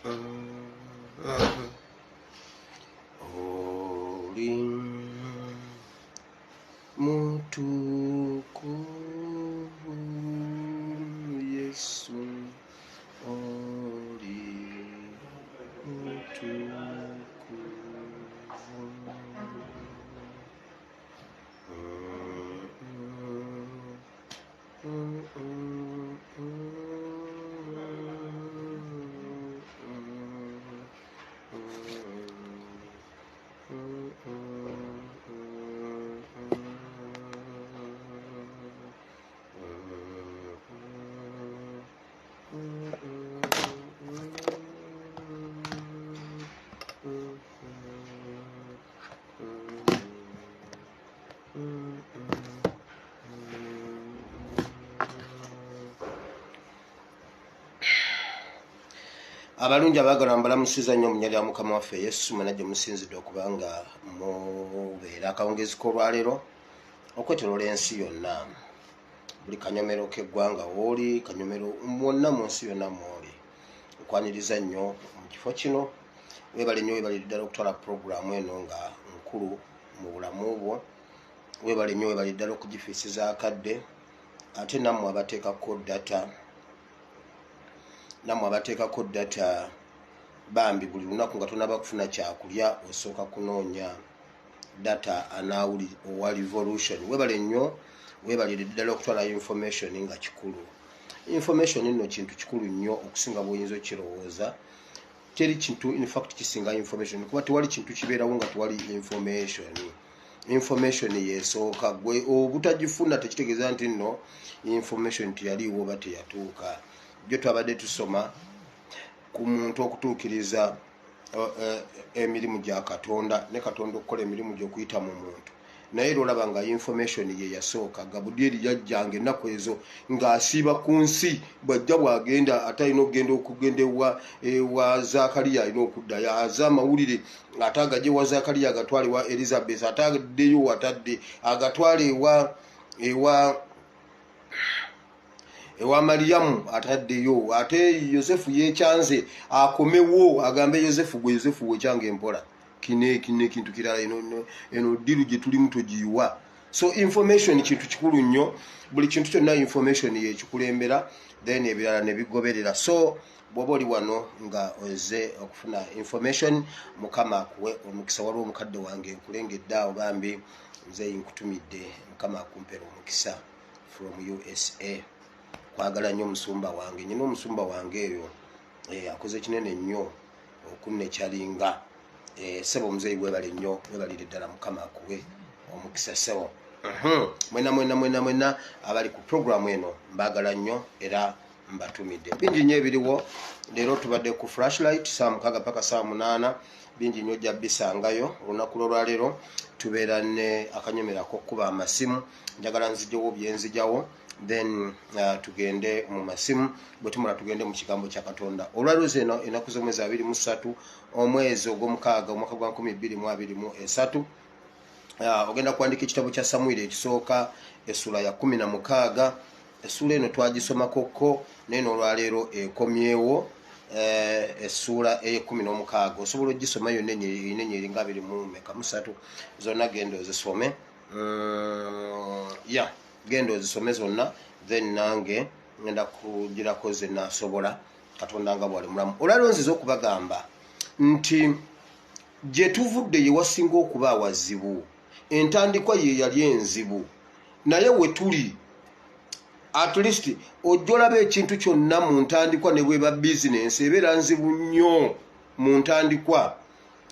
Oli mutukuvu Yesu, oli mutukuvu. Abalungi abaagala, mbalamusiza nnyo mu nnya lya Mukama waffe Yesu. Mwena gye musinzidde okuba nga mubeera akawungezi k'olwaleero okwetoloola ensi yonna, buli kanyomero k'eggwanga wooli, kanyomero mwonna mu nsi yonna mwoli, nkwaniriza nnyo mu kifo kino. Weebale nnyo, weebale ddala okutwala puroguramu eno nga nkulu mu bulamu bwo. Weebale nnyo, weebale ddala okugifiisiza akadde. Ate nammwe abateekako data, nammwe abateekako data, bambi buli lunaku nga tonaba kufuna kyakulya osooka kunoonya data anaawuli owa Revolution. Weebale nnyo, weebalire ddala okutwala information nga kikulu. Information nno kintu kikulu nnyo okusinga bw'oyinza okirowooza. Teri kintu infact kisinga information, kuba tewali kintu kibeerawo nga tewali information. Information yesooka. Gwe obutagifuna tekitegeeza nti nno information teyaliiwo oba teyatuuka. Jjo twabadde tusoma ku muntu okutuukiriza emirimu gya Katonda ne Katonda okukola emirimu gy'okuyita mu muntu, naye era olaba nga information ye yasooka. Gabudyeri yajjanga ennaku ezo ng'asiiba ku nsi, bw'ajja bw'agenda ate alina okugenda okugenda ewa Zakaliya, alina okuddayo aze amawulire, ate agajja ewa Zakaliya agatwale ewa Elizabeth, ate addeyo watadde agatwale ewa Mariyamu, ataddeyo ate Yosefu yekyanze akomewo agambe Yosefu, gwe Yosefu wekyanga empola, kino kino ekintu kirala, eno deal gye tulimu togiyiwa. So information kintu kikulu nnyo. Buli kintu kyonna information yekikulembera, then ebirala ne bigoberera. So bw'oba oli wano nga ozze okufuna information, Mukama akuwe omukisa. Waliwo omukadde wange nkulengedde awo, bambi nze nkutumidde, Mukama akumpera omukisa from USA. Kwagala nnyo omusumba wange, nyina omusumba wange eyo akoze kinene nnyo okunnekyalinga. Sebo omuzeeyi, webale nnyo, webalire ddala, Mukama akuwe omukisa sebo. Mwena mwena mwena mwena abali ku programu eno mbaagala nnyo era mbatumidde. Bingi nnyo ebiriwo leero. Tubadde ku Flashlight saa 6 paka saa 8. Bingi nnyo ojja bisangayo. Olunaku lwolwaleero tubeera ne akanyomero ak'okkuba amasimu. Njagala nzijewo byenzijawo, then tugende mu masimu. Bwe tumala tugende mu kigambo kya Katonda. Olwaleero zeno ennaku z'omwezi 23, omwezi ogw'omukaaga, omwaka gwa 2023, ogenda kuwandika ekitabo kya Samwiri ekisooka essula ya 16. Essuula eno twagisomakoko, naye n'olwaleero ekomyewo. Essuula ey'e16 osobola ogisoma yonna, erina enyeri nga abiri mu meka musatu zonna. Genda ozisome. Ya, genda ozisome zonna, then nange ngenda kugirako ze nasobola, Katonda nga bwali mulamu. Olwaleero nziza okubagamba nti gye tuvudde ye wasinga okuba awazibu, entandikwa ye yali enzibu, naye we tuli at least ojja olaba ekintu kyonna mu ntandikwa ne bweba bizinensi ebeera nzibu nnyo mu ntandikwa.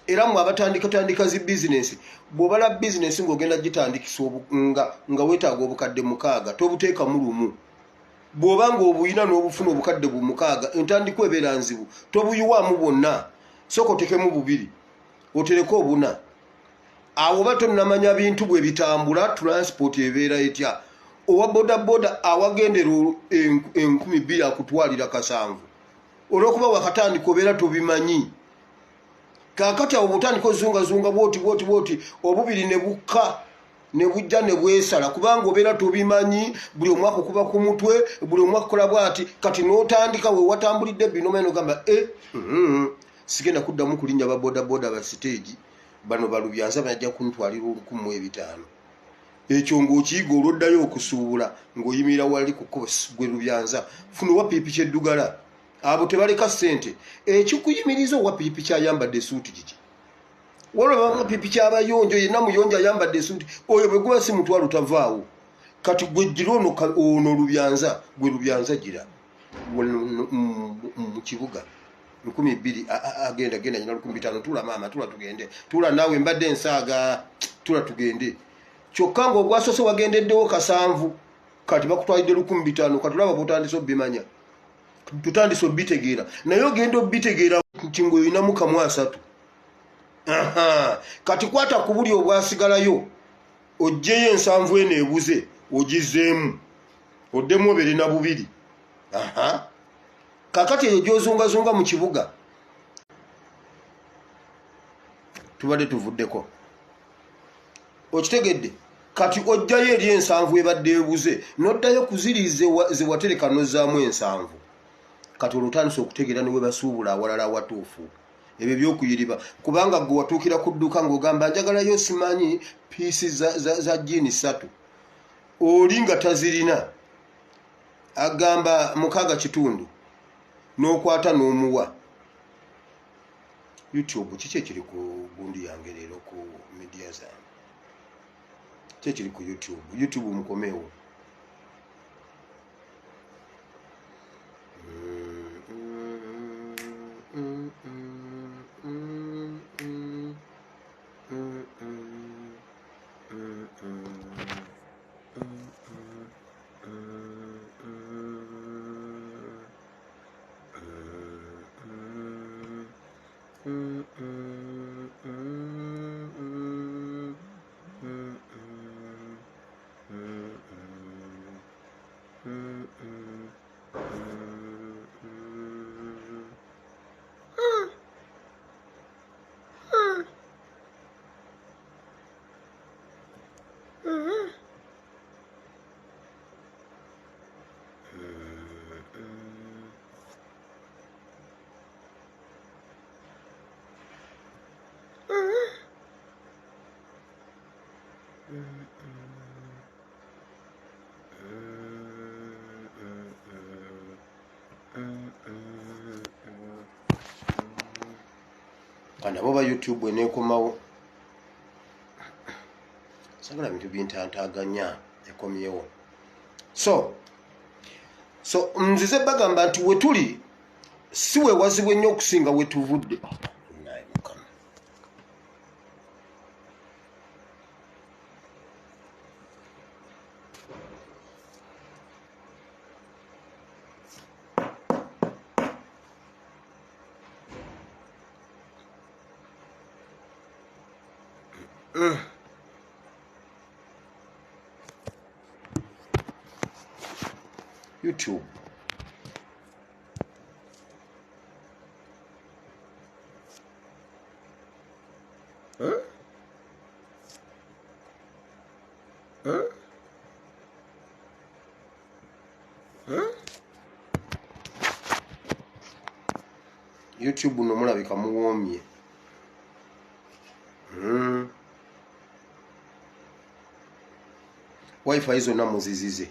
Era mwe abatandikatandika zi bizinensi, bw'obala bizinensi ng'ogenda gitandikisa nga weetaaga obukadde 6, tobuteekamu lumu. Bw'oba ng'obuyina n'obufuna obukadde bu 6, entandikwa ebeera nzibu, tobuyiwaamu bwonna. Sooka otekemu bubiri, otereke obuna awo, oba tonnamanya bintu bwe bitambula, transport ebeera etya. Owa bodaboda awagendera 2000 akutwalira 700 olwokuba wakatandika obeera tobimanyi. Kaakati awo bwotandika ozungazunga bwoti bwoti bwoti, obubiri ne bukka. Ne bujja ne bwesala, kubanga obeera tobimanyi. Buli omu akukuba ku mutwe, buli omu akukola bw'ati. Kati n'otandika we watambulidde bino n'ogamba, e sigenda kuddamu kulinnya ba bodaboda ba siteegi bano balubyanza, bajja kuntwalira 1500. Ekyo ng'okiyiga, olwoddayo okusuubula ng'oyimirira wali ku kkubo, gwe lubyanza, funa owa pikipiki eddugala. Abo tebaleka ssente. Ekikuyimiriza owa pikipiki ayambadde esuuti kiki? Waliwo pikipiki abayonjo, yenna muyonjo ayambadde esuuti, oyo bwe guba si mutwalo tavaawo. Kati gwe gira ono lubyanza, gwe lubyanza gira mu kibuga 2000, agenda genda nyina 1500. Tula maama, tula tugende, tula naawe, mbadde nsaaga, tula tugende. Kyokka ng'ogwasoose wagendeddewo 7, kati bakutwalidde 1500. Kati olaba bwotandise obimanya, tutandise obitegeera, naye ogenda obitegeera nti ng'olinamu kamu asatu. Kati kwata ku buli obwasigalayo, oggyeyo 70 eno ebuze, ogizzeemu, oddemu obeere na bubiri. Kakati eyo gy'ozungazunga mu kibuga tubadde tuvuddeko, okitegedde? Kati ojjayo eri 70 ebadde ebuze, n'oddayo ku ziri ze watereka, n'ozzaamu 70. Kati olwo otandise okutegeera ne we basuubula awalala awatuufu. Ebyo byokuyiriba, kubanga gwe watuukira ku dduuka ng'ogamba njagalayo simanyi piece za jean 3, oli nga tazirina, agamba 6.5, n'okwata n'omuwa. YouTube, kiki ekiri ku gundi yange leero ku media zange? Ki ekiri ku YouTube? YouTube mukomeewo. Nabo ba YouTube eneekomawo, sagala bintu bintantaganya, ekomyewo. So nzize bagamba nti wetuli si wewazibu ennyo okusinga wetuvudde. Naye Mukama. YouTube. Huh? Huh? Huh? YouTube no mulabika muwoomye. Wifi zonna muzizize.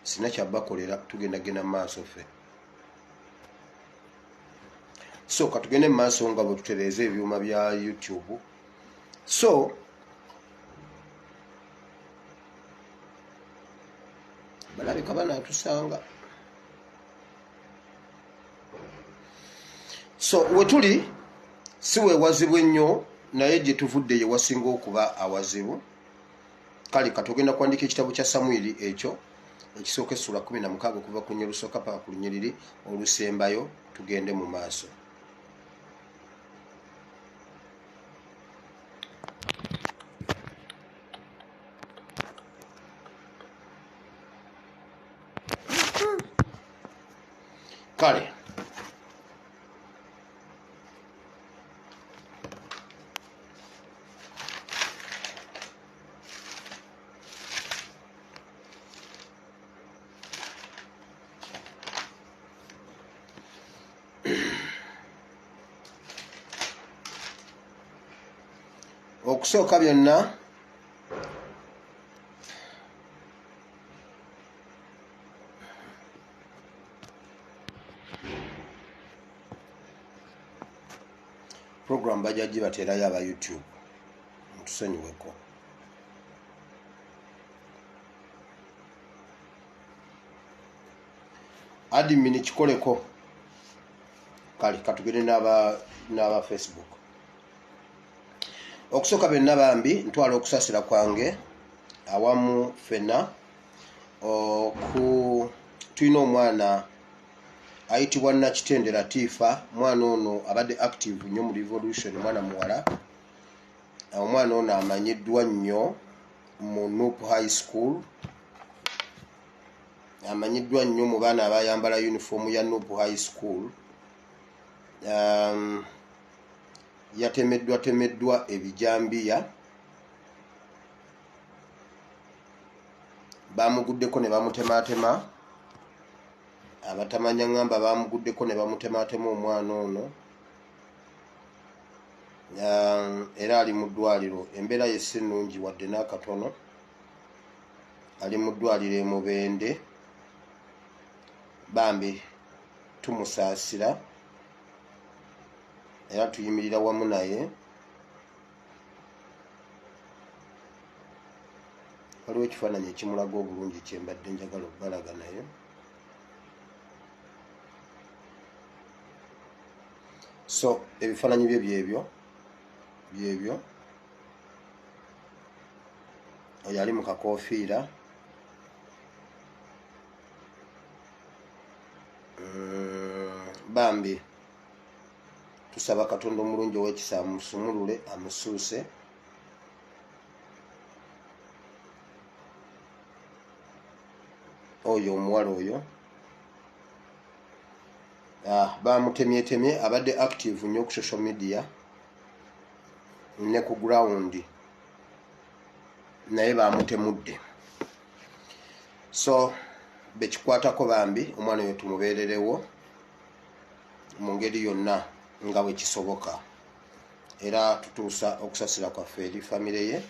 Sina kyabakolera, tugenda genda mu maaso ffe. So katugende mu maaso nga bwe tutereeza ebyuma bya YouTube. So balabika banaatusanga. So wetuli si wewazibu ennyo, naye gye tuvudde ye wasinga okuba awazibu. Kale katugenda kuwandika ekitabo kya Samwiri ekyo ekisooka essula 16, okuva ku nnyo lusooka paka ku lunyiriri olusembayo, tugende mu maaso. Kale. Okusooka byonna, program bajja gibateerayo aba YouTube, mutusonyiweko. Admin kikoleko. Kale katugende n'aba Facebook. Okusooka byonna, bambi ntwala okusasira kwange awamu ffenna. Oku tulina omwana ayitibwa Nakitende Latifa. Mwana ono abadde active nnyo mu revolution, mwana muwala. Omwana ono amanyiddwa nnyo mu NUP High School, amanyiddwa nnyo mu baana abayambala uniform ya NUP High School. Yatemeddwa temeddwa ebijambiya, bamuguddeko ne bamutematema. Abatamanya ngamba bamuguddeko ne bamutematema omwana ono. Era ali mu ddwaliro, embeera ye si nnungi wadde n'akatono. Ali mu ddwaliro e Mubende. Bambi tumusaasira era tuyimirira wamu naye. Waliwo ekifaananyi ekimulaga obulungi kyembadde njagala okubalaga naye. So ebifaananyi bye byebyo. Oyo ali mu kakoofiira. Bambi tusaba Katonda omulungi ow'ekisa amusumulule, amusuuse. Oyo omuwala oyo bamutemyetemye, abadde active nnyo ku social media ne ku ground, naye bamutemudde. So bekikwatako bambi omwana oyo tumubeererewo mu ngeri yonna nga bwe kisoboka, era tutuusa okusasira kwaffe eri famire ye,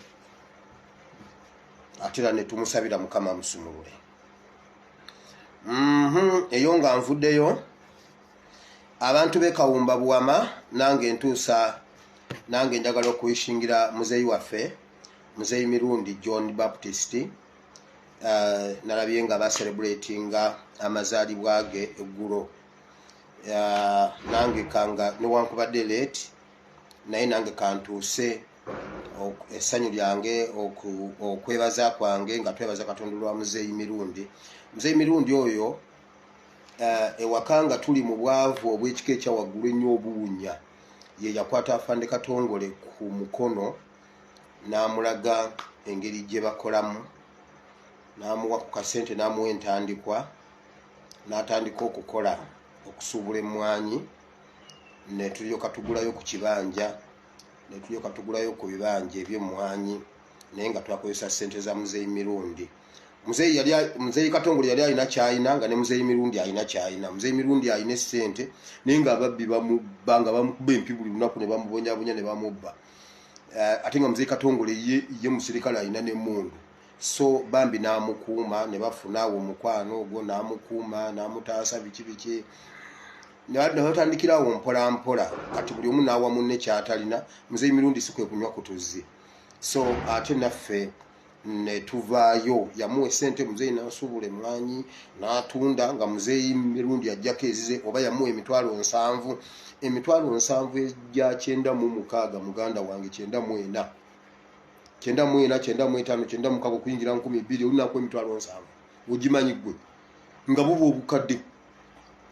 ate era ne tumusabira Mukama amusumulule. Eyo nga nvuddeyo, abantu b'e Kawumba Buwama, nange ntuusa, nange njagala okuwishingira muzeeyi waffe, Muzeeyi Mirundi John Baptist. Nalabye nga bacelebratinga amazaalibwa ge eggulo. Nange kanga newankubadde late, naye nange kantuuse essanyu lyange, okwebaza kwange nga twebaza Katonda olwa Muzeeyi Mirundi. Muzeeyi Mirundi oyo, ewaka nga tuli mu bwavu obw'ekika ekya waggulu ennyo obuwunya, ye yakwata Afande Katongole ku mukono n'amulaga engeri gye bakolamu, n'amuwa ku kasente, n'amuwa entandikwa, n'atandika okukola okusuubula emmwanyi, ne tulyoka tugulayo ku kibanja, ne tulyoka tugulayo ku bibanja eby'emmwanyi, naye nga twakozesa ssente za Muzeeyi Mirundi. Muzeeyi Katongole yali alina ky'alina, nga ne Muzeeyi Mirundi alina ky'alina. Muzeeyi Mirundi alina essente, naye ng'ababbi bamubba, nga bamukuba empi buli lunaku ne bamubonyabonya ne bamubba. Ate nga Muzeeyi Katongole ye musirikale, alina n'emmundu. So bambi n'amukuuma, ne bafuna awo omukwano ogwo, n'amukuuma n'amutaasa biki biki, ne batandikira awo mpola mpola. Kati buli omu n'awa munne ky'atalina. Muzeeyi Mirundi si kwe kunywa ku tuzzi. So ate naffe ne tuvaayo, yamuwa essente, muzeeyi n'asuubula emmwanyi n'atunda, nga Muzeeyi Mirundi ajjako ezize, oba yamuwa 700,000, 70,000 egya 96, muganda wange, 94, 94, 95, 96 okuyingira 2000, olinaku 70,000 ogimanyi ggwe nga buba obukadde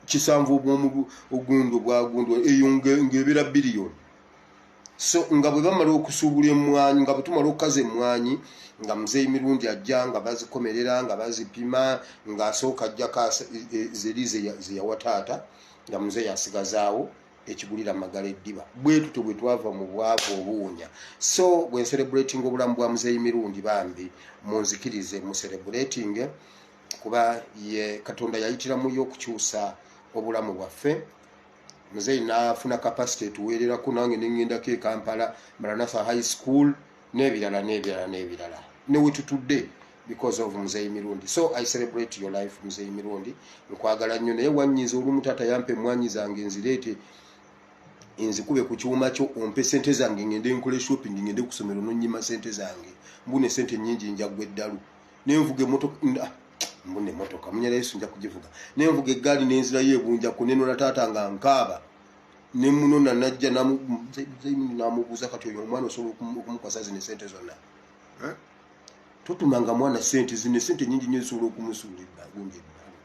7 obwomu ogundo bwagundo, eyo ng'ebeera biliyoni. So nga bwe bamala okusuubula emmwanyi, nga bwe tumala okukaza emmwanyi, nga Muzeeyi Mirundi ajja, nga bazikomerera, nga bazipima, ng'asooka ajjako zeri ze yawa taata, nga muzeeyi asigazaawo ekigulira magala eddiba. Bwe tutyo bwe twava mu bwavu obuwunya. So bwe ncelebrating obulamu bwa Muzeeyi Mirundi, bambi munzikirize mu celebrating, kuba ye Katonda yayitiramu yo okukyusa obulamu bwaffe. Muzeeyi n'afuna capacity etuweererako, nange neŋŋendako e Kampala, Maranatha High School, n'ebirala n'ebirala n'ebirala, ne wetutudde because of Muzeeyi Mirundi. So I celebrate your life, Muzeeyi Mirundi. Nkwagala nnyo, naye wannyiza. Olumu taata yampa emmwanyi zange nzireete nzikube ku kyuma kyo, ompe sente zange ngende nkole shopping, ngende ku ssomero, nonyima sente zange. Mbuna esente nyingi, njagwa eddalu, nenvuga emotoka, mbuna emotoka munyala Yesu nja kugivuga, nenvuga eggaali, nenzirayo ebunjaku, nenona taata nga nkaaba, nemunona najja namubuuza, "Kati oyo omwana osobola okumukwasa zino esente zonna? Totumanga mwana sente zino, esente nyingi nyo zisobola okumusuula gundi eddalu."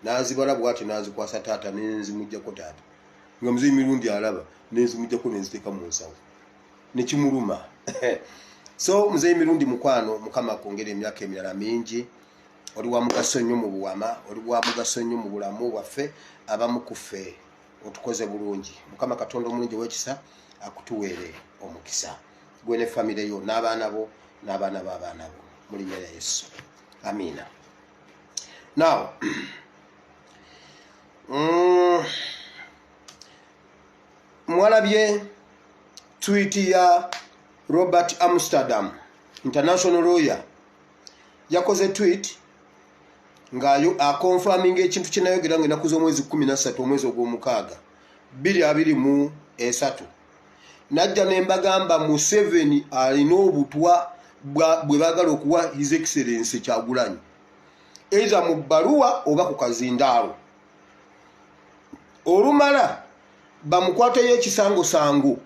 Nazibala bwati, nazikwasa taata, nenzimujjako taata nga Muzeeyi Mirundi alaba, nenzimujjako nenziteeka mu nsawo, nekimuluma. So Muzeeyi Mirundi mukwano, Mukama akwongera emyaka emirala mingi. Oli wa mugaso nnyo mu buwama, oli wa mugaso nnyo mu bulamu bwaffe. Abamu kuffe otukoze bulungi. Mukama Katonda omulungi ow'ekisa akutuweere omukisa, gwe ne famire yo n'abaana bo n'abaana b'abaana bo, mu linnya lya Yesu, amiina. Now mwalabye tweet ya Robert Amsterdam, international lawyer. Yakoze tweet ngaayo aconfirminga ekintu kyenayogera nga enaku z'omwezi 13 omwezi ogw'omukaaga 2023. Najja ne mbagamba Museveni alina obutwa bwe baagala okuwa His Excellence Kyagulanyi, either mu bbaluwa oba ku kazindaalo. Olumala bamukwateyo ekisangosango,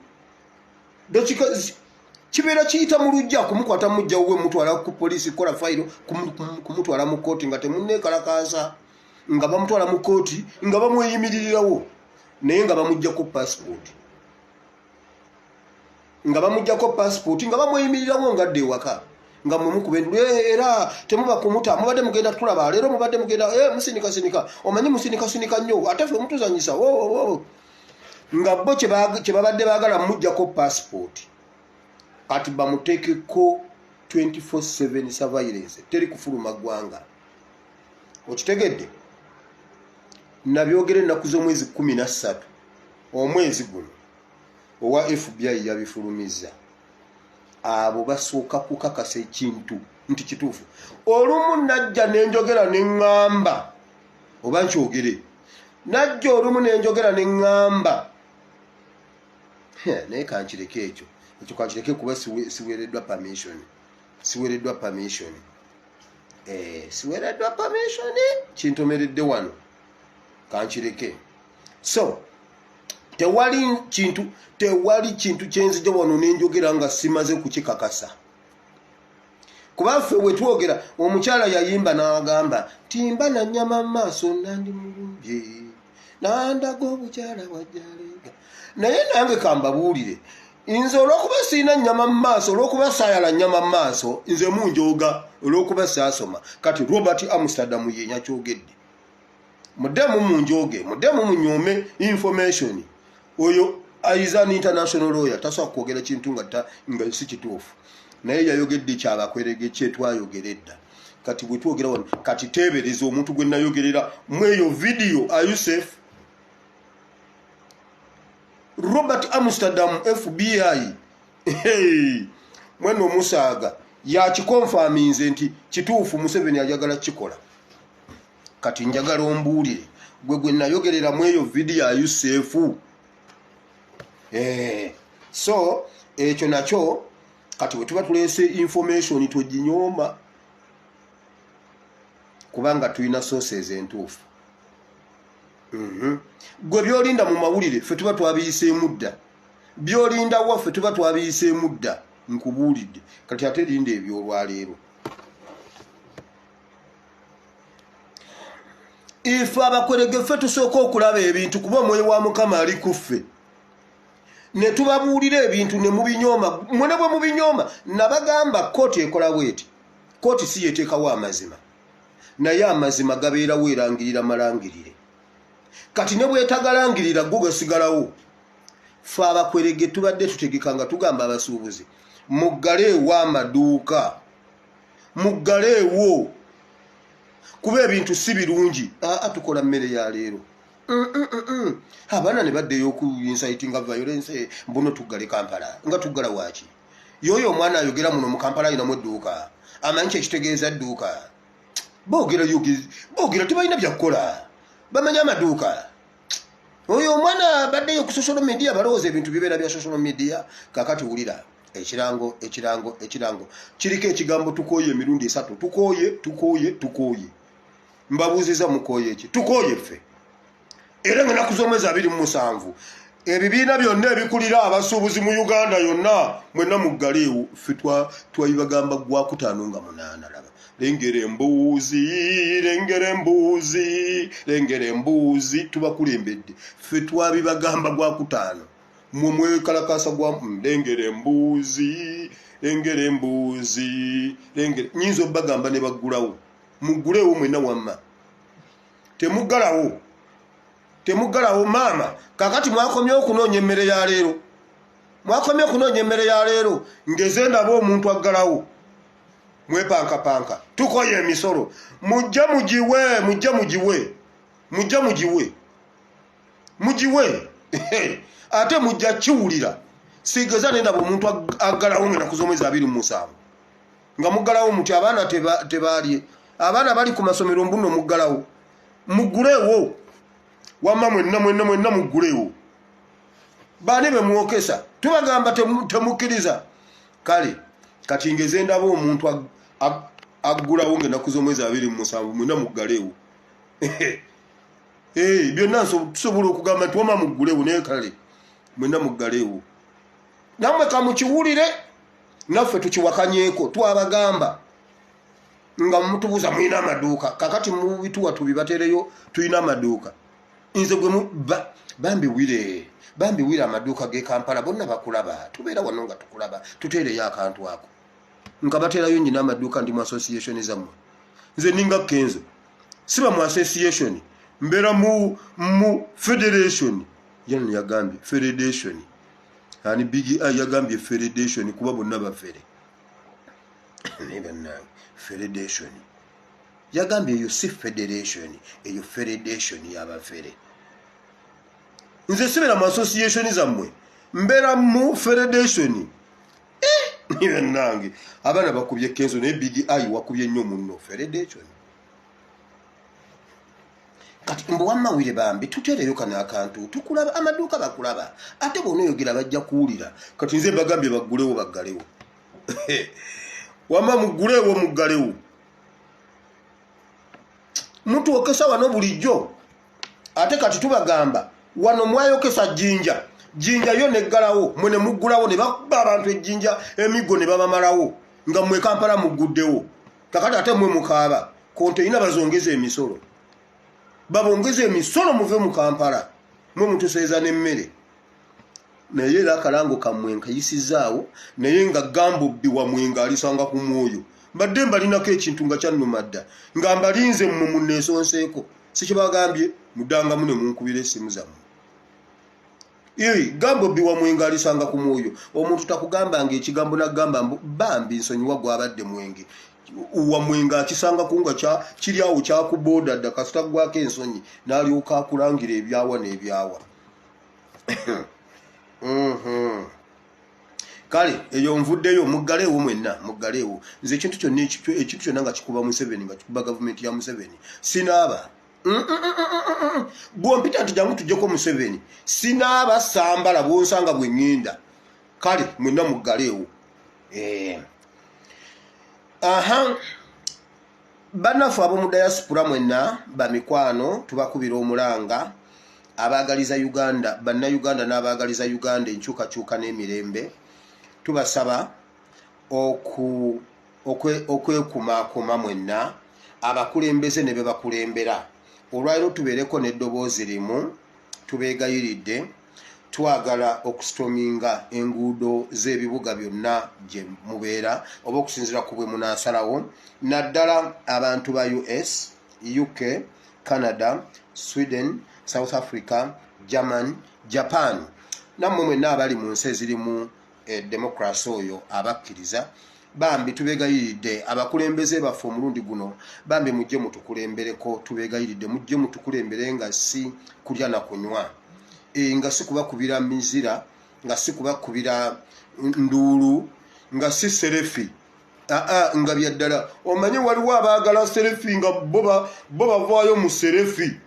kibeera kiyita mu lujja kumukwata, mujja wuwe, mutwala ku poliisi kukola fayiro, kumutwala mu kooti nga temuneekalakaasa, nga bamutwala mu kooti nga bamweyimiririrawo, naye nga bamugjako passport, nga bamugjako passport, nga bamweyimirirawo nga adda ewaka, nga mwe mukuba endulu, "Eh, era temuba kumuta, mubadde mugenda tulaba leero, mubadde mugenda, eh, musindikasindika, omanyi musindikasindika nnyo, ate ffe mutuzanyisa, oh, oh, oh." Nga bo kye babadde baagala muggyako passport, kati bamuteekeko 24/7 surveillance, teri kufuluma ggwanga. Okitegedde? Nabyogera ennaku z'omwezi 13 omwezi guno. Owa FBI yabifulumiza. Abo basooka kukakasa ekintu nti kituufu. Olumu najja nenjogera neŋŋamba, oba nkyogere, najja olumu nenjogera neŋŋamba, naye kankireke ekyo, ekyo kankireke kuba siweereddwa permission, siweereddwa permission, siweereddwa permission, kintomeredde wano, kankireke. So tewali kintu, tewali kintu kyenzija wano nenjogera nga simaze kukikakasa, kuba ffe bwe twogera, omukyala yayimba n'agamba timba nanyama mu maaso nandi mulumbye nandaga obukyala bwajjalega. Naye nange kambabuulire, nze olwokuba siina nnyama mu maaso, olwokuba saayala nnyama mu maaso, nze munjooga olwokuba saasoma. Kati Robert Amsterdam ye yakyogedde, muddemu munjooge, muddemu munyoome information. Oyo is an international lawyer, tasobola kwogera kintu nga si kituufu, naye yayogedde kyabakwerege kyetwayogera edda. Kati bwe twogera wano, kati teebereza omuntu gwe nayogerera mweyo video. Are you safe? Robert Amsterdam, FBI, hey, mwene omusaaga yakiconfirminze nti kituufu, Museveni ayagala kikola. Kati njagala ombuulire gwe nayogerera mu eyo vidiyo, are you safe? So ekyo nakyo, kati bwe tuba tuleese information toginyooma, kubanga tulina sources entuufu. Gwe byolinda mu mawulire, ffe tuba twabiyiseemu dda. Byolinda waffe tuba twabiyiseemu dda, nkubuulidde. Kati ate linda ebyolwaleero. Ife abakwerege ffe tusooka okulaba ebintu, kuba omwoyo wa Mukama ali ku ffe, ne tubabuulira ebintu ne mubinyooma. Mwene bwe mubinyooma, nabagamba kooti ekola bweti. Kooti si yeteekawo amazima, naye amazima gabeerawo, erangirira malangirire. Kati ne bwetagalangirira, go gasigalawo. Fe abakwerege tubadde tutegeka nga tugamba abasuubuzi, muggaleewo amaduuka, muggaleewo, kuba ebintu si birungi. Aa, tukola mmere ya leero. Abaana ne baddeyo oku incitinga violence, mbuno tuggale Kampala. Nga tuggala waaki? Yoyo omwana ayogera muno mu Kampala ayinamu edduuka, amanyi kyekitegeeza dduuka? Boogera boogera, tebalina byakukola, bamanyi amaduuka. Oyo omwana baddeyo ku social media, balowooza ebintu bibeera bya social media. Kakati wulira ekirango, ekirango, ekirango kiriko ekigambo "tukooye" emirundi esatu. Tukooye, tukooye, tukooye. Mbabuuziza, mukooye ki? Tukooye ffe. Era nga enaku z'omwezi 27, ebibiina byonna ebikulira abasuubuzi mu Uganda yonna, mwenna muggaleewo. Ffe twabibagamba gwakutaano nga 8. Laba, lengera embuuzi, lengera embuuzi, lengera embuuzi. Tubakulembedde ffe, twabibagamba gwakutaano. Mwe mwekalakasa gwa lengera embuuzi, lengera embuuzi, lengera. Nyinza obbagamba ne baggulawo. Mugguleewo mwenna. Wamma temuggalawo, temuggalawo maama. Kakati mwakomye okunoonya emmere ya leero, mwakomye okunoonya emmere ya leero. Ngeze ndaba omuntu aggalawo, mwepankapanka. Tukoye emisolo, mujje mugiwe, mujje mugiwe, mujje mugiwe, mugiwe, ate mujja kiwulira. Sigeza nendaba omuntu aggalawo nga enaku z'omwezi 27 nga muggalawo muti abaana tebalye, abaana bali ku masomero, mbuno muggalawo. Mugguleewo wamma mwenna, mwenna, mwenna mugguleewo. Baani bemwokesa? Tubagamba temukkiriza. Kale kati ngeze ndaba omuntu aggulawo nga enaku z'omwezi 27, mwenna muggaleewo. Byonna tusobola okugamba nti wama mugguleewo, naye kale mwenna muggaleewo. Nammwe kamukiwulire, naffe tukiwakanyeeko. Twabagamba nga mutubuuza mulina amaduuka. Kakati mubituwa tubibatereyo, tulina amaduuka. Nze gwe bambi wire, bambi wire, amaduuka ge Kampala bonna bakulaba, tubeera wano nga tukulaba. Tuteereyo akantu ako nga baterayo nyina amaduuka. Ndi mu association zammwe? Nze ninga Kenzo, siba mu association, mbeera mu federation. Yano yagambye federation ani? Big Eye yagambye federation, kuba bonna bafere. Naye bannange, federation yagambye eyo si federation, eyo federation y'abafere. Nze sibeera mu association zammwe, mbeera mu federation. Bannange, abaana bakubye Kenzo, naye Big Eye wakubye nnyo munno federation. Kati mbu wamawire bambi tuteereyo kano akantu, tukulaba, amaduuka bakulaba, ate bw'onoyogera bajja kuwulira. Kati nze mbagambye baggulewo, baggalewo. Wamma muggulewo, muggalewo. Mutwokesa wano bulijjo, ate kati tubagamba wano mwayokesa Jjinja. Jjinja yo neggalawo, mwe ne muggulawo, ne bakuba abantu ejjinja, emiggo ne babamalawo, nga mmwe Kampala mugguddewo. Kakati ate mwe mukaaba konteina bazongeza emisolo, babongeza emisolo muve mu Kampala. Mwe mutuseeza n'emmere. Naye era akalango kammwe nkayisizaawo, naye nga gambobbi wamwe nga alisanga ku mwoyo. Mbadde mbalinako ekintu nga kyannuma dda, nga mbalinze mmwe munneesonseeko. Sikibagambye muddangamu ne munkubira essimu zammwe. Gambobbi wamwe nga alisanga ku mwoyo. Omuntu takugambanga ekigambo nagamba mbu bambi nsonyiwa, gwabadde mwenge wamwe nga akisangaku nga kiri awo kyakubooda dda. Kasita gwako ensonyi n'alyoka akulangira ebyawa n'ebyawa. Kale eyo nvuddeyo. Muggaleewo mwenna, muggaleewo. Nze ekintu kyonna, ekintu kyonna nga kikuba Museveni, nga kikuba gavumenti ya Museveni, sinaaba. Bwompita nti jangu tujjeko Museveni, sinaaba, sambala, bwonsanga bwe ŋŋenda. Kale mwenna muggaleewo. Aha, bannaffe ab'omu diaspora mwenna bamikwano, tubakubira omulanga. Abaagaliza Uganda, Bannayuganda n'abaagaliza Uganda enkyukakyuka n'emirembe, tubasaba okwekumaakuma mwenna abakulembeze ne be bakulembera. Olwaliro tubeereko n'eddoboozi limu. Tubeegayiridde, twagala okustorminga enguudo z'ebibuga byonna gye mubeera, oba okusinziira ku bwe munaasalawo, naddala abantu ba US, UK, Canada, Sweden, South Africa, German, Japan, nammwe mwenna abali mu nsi ezirimu democracy oyo abakkiriza. Bambi tubeegayiridde, abakulembeze baffe, omulundi guno bambi mujje mutukulembereko. Tubeegayiridde, mujje mutukulembere nga si kulya na kunywa, nga si kubakubira mizira, nga si kubakubira nduulu, nga si selfie, aa, nga byaddala. Omanye waliwo abaagala selfie nga bo bavaayo mu selfie.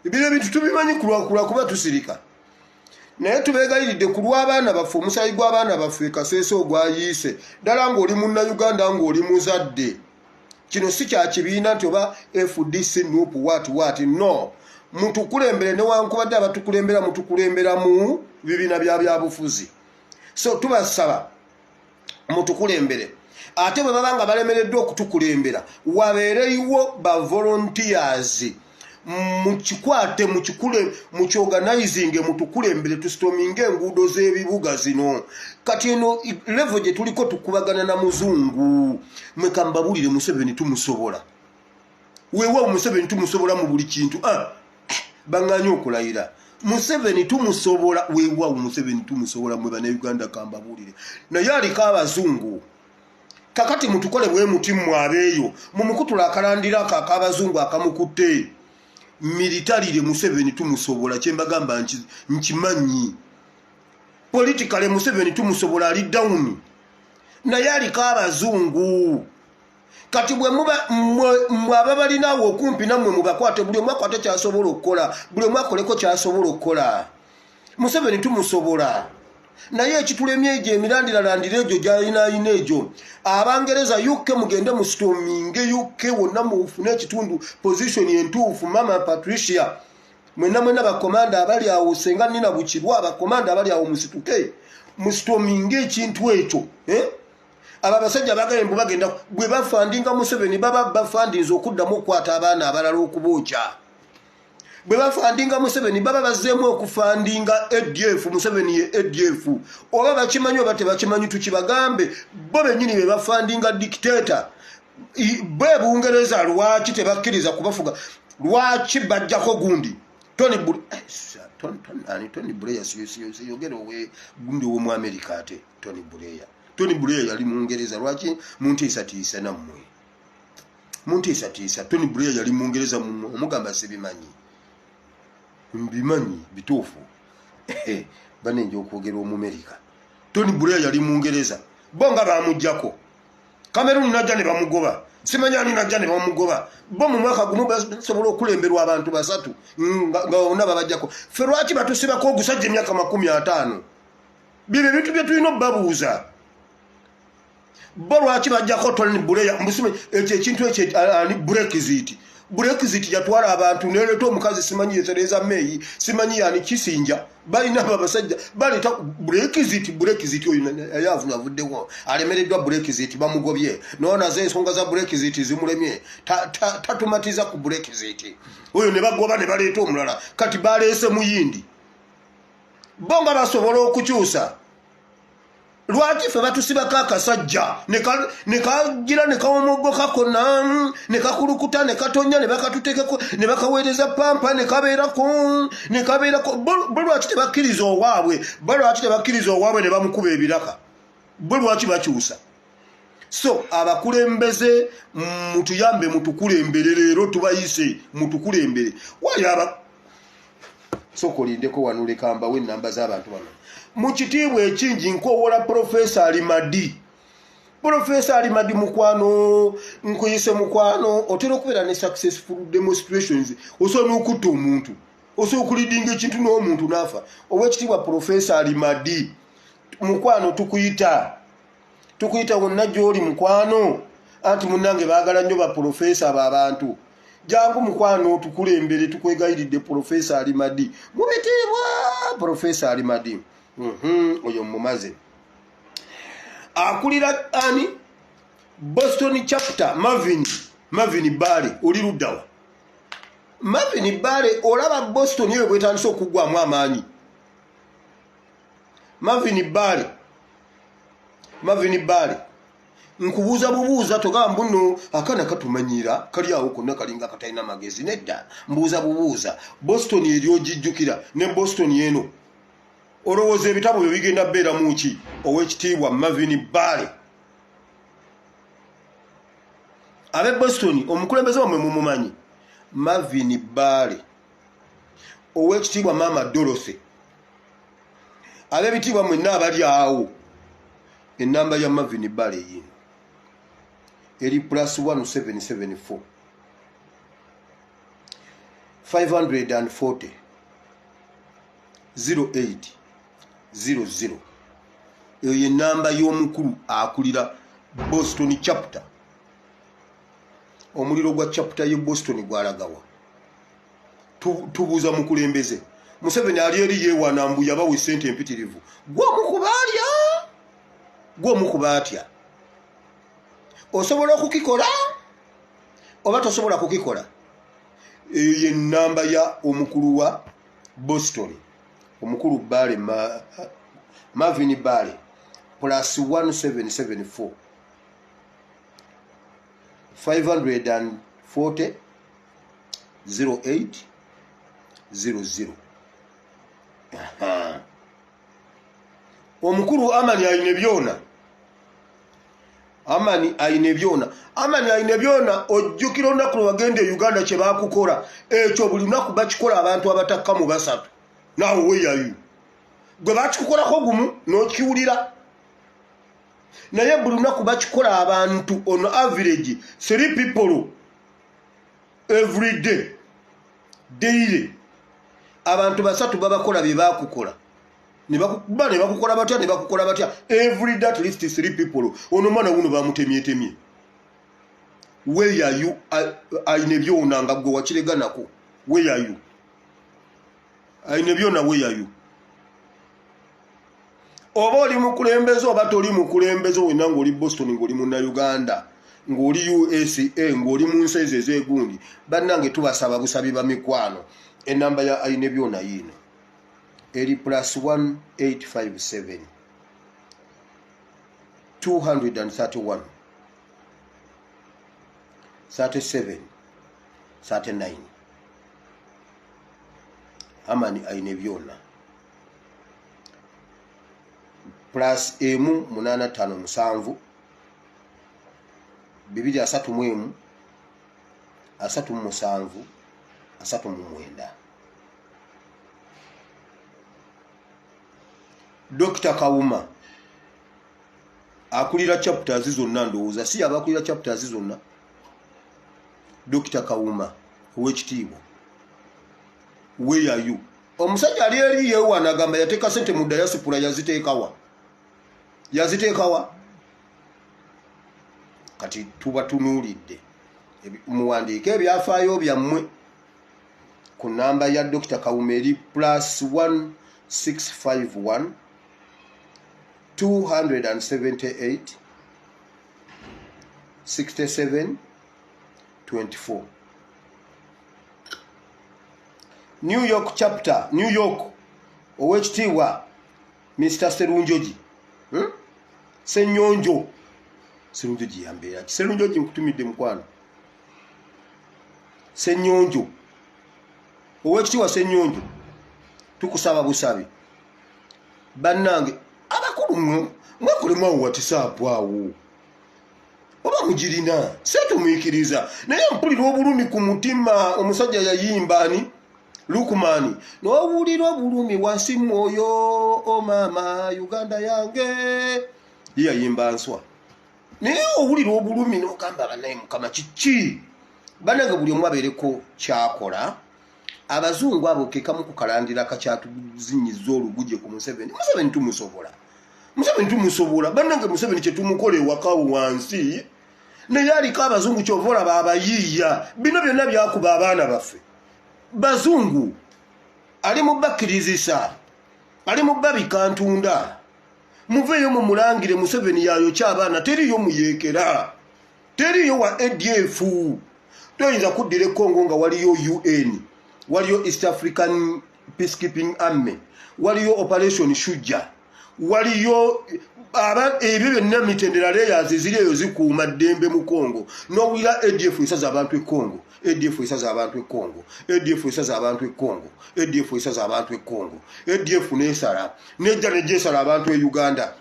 Bino ebintu tubimanyi kulwakuba tusirika, naye tubeegayiridde ku lw'abaana baffe, omusaayi gw'abaana baffe Kaseese ogwayiise. Ddala ng'oli Munnayuganda, ng'oli muzadde, kino si kya kibiina nti oba FDC, NUP, what what. No, mutukulembere newankubadde abatukulembera mutukulembera mu bibiina bya byabufuzi. So tubasaba mutukulembere. Ate bwe baba nga balemereddwa okutukulembera, wabeereyiwo ba volunteers, mukikwate, mukikule, mukyorganizinge, mutukulembere, tustorminge enguudo z'ebibuga zino. Kati eno level gye tuliko, tukubagana na muzungu. Mwekambabulire, Museveni tumusobola. Weewaawo, Museveni tumusobola mu buli kintu. Ah, baŋŋanye okulayira, Museveni tumusobola. Weewaawo, Museveni tumusobola. Mwe Bannayuganda, kambabuulire, naye aliko abazungu. Kakati mutukole bwe muti, mmwe abeeyo mumukutula akalandira ako ak'abazungu akamukutte militarily. Museveni tumusobola, kyembagamba nkimanyi. Politically Museveni tumusobola, ali down, naye aliko abazungu. Kati bwe muba mmwe ababalinawo okumpi nammwe, mubakwate, buli omu akwate kyasobola okukola, buli omu akoleko kyasobola okukola. Museveni tumusobola, naye ekitulemye egyo emilandiralandira egyo gyayinaayina egyo. Abangereza, UK, mugende mustorminge UK wonna, mufune ekitundu, position entuufu. Mama Patricia, mwena mwena bakomanda abali awo, senga nina bukibwa, abakomanda abali awo, musituke, mustorminge ekintu ekyo, eh? Abo abasajja bagale mbu bagenda, bwe bafundinga Museveni, baba bafundinze okuddamu okukwata abaana abalala okubookya. Bwe bafundinga Museveni, baba bazzeemu okufundinga ADF. Museveni ye ADF, oba bakimanyi oba tebakimanyi, tukibagambe, bo bennyini be bafundinga dictator. Bwe Bungereza lwaki tebakkiriza kubafuga? Lwaki bajjako gundi Tony Blair? Siyogera owe gundi ow'omu America. Ate Tony Blair, Tony Blair yali Mungereza. Lwaki muntiisatiisa? Nammwe muntiisatiisa. Tony Blair yali Mungereza. Omugamba sibimanyi, mbimanyi bituufu. Banenja okwogera Omumerika. Tony Blair yali Mungereza, bo nga bamugjako. Cameron najja ne bamugoba, simanyi ani najja ne bamugoba. Bo mu mwaka gumu basobola okulemberwa abantu basatu nga bonna babajjako. Ffe lwaki batusibako ogusajja emyaka 50? Bibyo ebintu bye tulina obbabuuza. Bo lwaki bajjako Tony Blair? Mbusime ekyo ekintu ekyo ani, Brexit. Brexit yatwala abantu, neleeta omukazi, simanyi ye Theresa May, simanyi yani Kisinja. Balina abo abasajja baleeta Brexit. Brexit oyo yaavuna, avuddewo, alemereddwa. Brexit bamugobye, noonazo ensonga za Brexit zimulemye. Tatumatiza ku Brexit oyo, ne bagoba ne baleeta omulala. Kati baleese Muyindi. Bo nga basobola okukyusa, lwaki ffe batusibako akasajja ne kagira ne kawomogoka konna, ne kakulukuta, ne katonya, ne bakatutekeko, ne bakaweereza pampa, ne kabeerako, ne kabeerako? Bo lwaki tebakkiriza owaabwe? Bo lwaki tebakkiriza owaabwe ne bamukuba ebiraka? Bo lwaki bakyusa? So abakulembeze, mutuyambe, mutukulembere. Leero tubayise mutukulembere. Wali aba sooka olindeko wano, leka mbawe enamba z'abantu bano. Mu kitiibwa ekingi nkowola Profesa Alimadi. Profesa Alimadi, mukwano, nkuyise mukwano. Otera okubeera ne successful demonstrations, osobola n'okutta omuntu, osobola okuleadinga ekintu n'omuntu n'afa. Owekitiibwa Profesa Alimadi, mukwano, tukuyita, tukuyita wonna gy'oli, mukwano. Anti munnange baagala nnyo baprofesa abo abantu. Jangu mukwano, tukulembere, tukwegayiridde. Profesa Alimadi, mubitiibwa Profesa Alimadi. Oyo mumaze akulira ani Boston chapter, Marvin, Marvin Bale, oli luddawa Marvin Bale? Olaba Boston eyo bwetandise okuggwamu amaanyi. Marvin Bale, Marvin Bale, nkubuuza bubuuza, togamba mbuno akaana katumanyira kali awo konna kalinga katalina magezi. Nedda, mbuuza bubuuza. Boston eri ogijjukira? Ne Boston eno olowooza ebitabo byo bigenda beera muki? Owekitiibwa Marvin Bale. Abe Boston, omukulembeze wamwe mumumanyi, Marvin Baale, owekitiibwa Maama Dorothy, ab'ebitiibwa mwenna abali awo, enamba ya Marvin Baale yino eri +1774 540 08 00. Eyo yenamba y'omukulu akulira Boston chapter. Omuliro gwa chapter ye Boston gwalagawa? Tubuuza mukulembeze. Museveni ali eri yeewaana mbu yabawa esente empitirivu. Gwomukuba alya, gwomukuba atya? Osobola okukikola oba tosobola kukikola? Eyo yenamba ya omukulu wa Boston, omukulu Baale, Marvin Baale, +1774 540 08 00. Aha. Omukulu Amani ayine byona, Amani ayine byona, Amani ayine byona. Ojjukira olunaku lwe wagenda e Uganda kye baakukola? Ekyo buli lunaku bakikola abantu abatakka mu basatu. Naawe weyayu gwe bakikukolako gumu n'okiwulira, naye buli lunaku bakikola abantu on average three people every day, daily. Abantu basatu babakola bye bakukola, ne bakukuba, ne bakukola batya, ne bakukola batya. Every day at least three people. Ono omwana wuno bamutemyetemye. Weyayu ayine byona nga gwe wakireganako. Weyayu ayine byona, weyayu. Oba oli mukulembeze oba toli mukulembeze, wenna ng'oli Boston, ng'oli Munnauganda, ng'oli USA, ng'oli mu nsi ezo ezeegundi, bannange tubasaba busabi bamikwano. Enamba ya ayine byona yiino eri +1857 231 37 39. Amani ayine byona, +1 857 231 37 39. Dr Kawuma akulira chapters zonna, ndowooza si abakulira chapters zonna. Dr Kawuma owekitiibwa, weyayu. Omusajja ali eri yeewaana, agamba yateeka sente mu diaspora. Yaziteekawa? Yaziteekawa? Kati tubatunuulidde. Muwandiike ebyafaayo byammwe ku namba ya Dr Kawuma eri +1651 278 67 24. New York chapter, New York, owekitiibwa Mr Serunjogi, Senyonjo. Serunjogi yambeera ki? Serunjogi, nkutumidde mukwano. Senyonjo, owekitiibwa Senyonjo, tukusaba busabi. Bannange abakulu, mmwe mwekolemu awo WhatsApp awo oba mugirina, setumwikiriza. Naye mpulira obulumi ku mutima. Omusajja yayimba ani, Lukumani, n'owulira obulumi wansi mwoyo. O maama Uganda yange, ye yayimba nswa, naye owulira obulumi n'ogamba, "Banaye Mukama, kiki?" Bannange, buli omu abeereko kyakola. Abazungu abo kekamu ku kalandira kakyatuzinyiza oluguje ku Museveni. Museveni tumusobola, Museveni tumusobola. Bannange, Museveni kyetumukola ewakawo wansi, naye aliko abazungu. Kyova olaba abayiiya bino byonna byakuba abaana baffe. Bazungu ali mu bakkirizisa, ali mu babika ntunda. Muveeyo mumulangire. Museveni yayokya abaana. Teriyo muyeekera, teriyo wa ADF. Toyinza kuddira ekongo nga waliyo UN, waliyo East African Peacekeeping Army, waliyo Operation Shujja, waliyo ebyo byonna mitendera, layers ziri eyo zikuuma ddembe mu Congo. N'owulira ADF esaza abantu e Congo, ADF esaza abantu e Congo, ADF esaza abantu e Congo, ADF esaza abantu e Congo, ADF nesala nejja negyesala abantu e Uganda.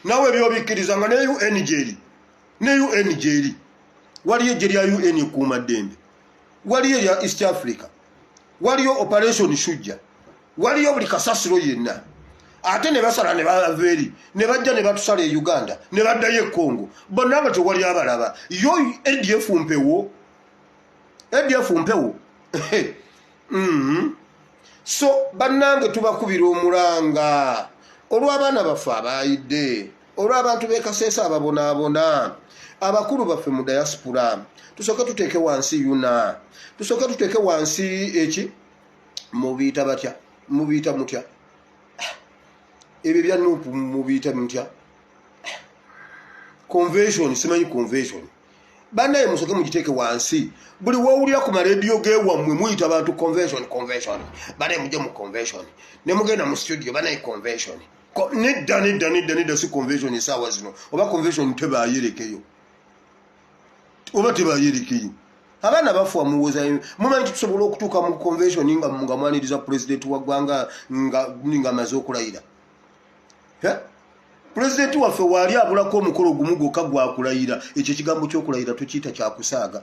Nawe ebyobikkiriza nga ne UN gyeri, ne UN gyeri. Waliyo ejje lya UN ekuumaddembe, waliyo erya East Africa, waliyo Operation Shujja, waliyo buli kasasiro yenna. Ate ne basala ne bava eri ne bajja ne batusala e Uganda ne baddayo e Congo, bonna nga tewali abalaba. Yo ADF mpewo, ADF mpewo. So bannange, tubakubira omulanga olw'abaana baffe abayidde, olw'abantu b'e Kaseesa ababonaabona, abakulu baffe mu diaspora. Tusooke tuteeke wansi yuna, tusooke tuteeke wansi eki mubiyita batya, mubiyita mutya ebyo bya NUP, mubiyita mutya, convention, simanyi convention. Bannaye, musooke mugiteeke wansi. Buli wowulira ku marediyo gewammwe muyita abantu convention, convention. Banaye, mujje mu convention, ne mugenda mu studio, banaye convention. Nedda, nedda, nedda, nedda, si convention esaawa zino. Oba convention tebayerekeyo, oba tebayerekeyo, abaana bafuwa. Muwoza mumanyi tusobola okutuuka mu convention nga mwaniriza pulezidenti wa ggwanga nga amaze okulayira. Pulezidenti waffe waali abulako omukolo gumu gwokka gwakulayira. Ekyo ekigambo kyokulayira tukiyita kyakusaaga.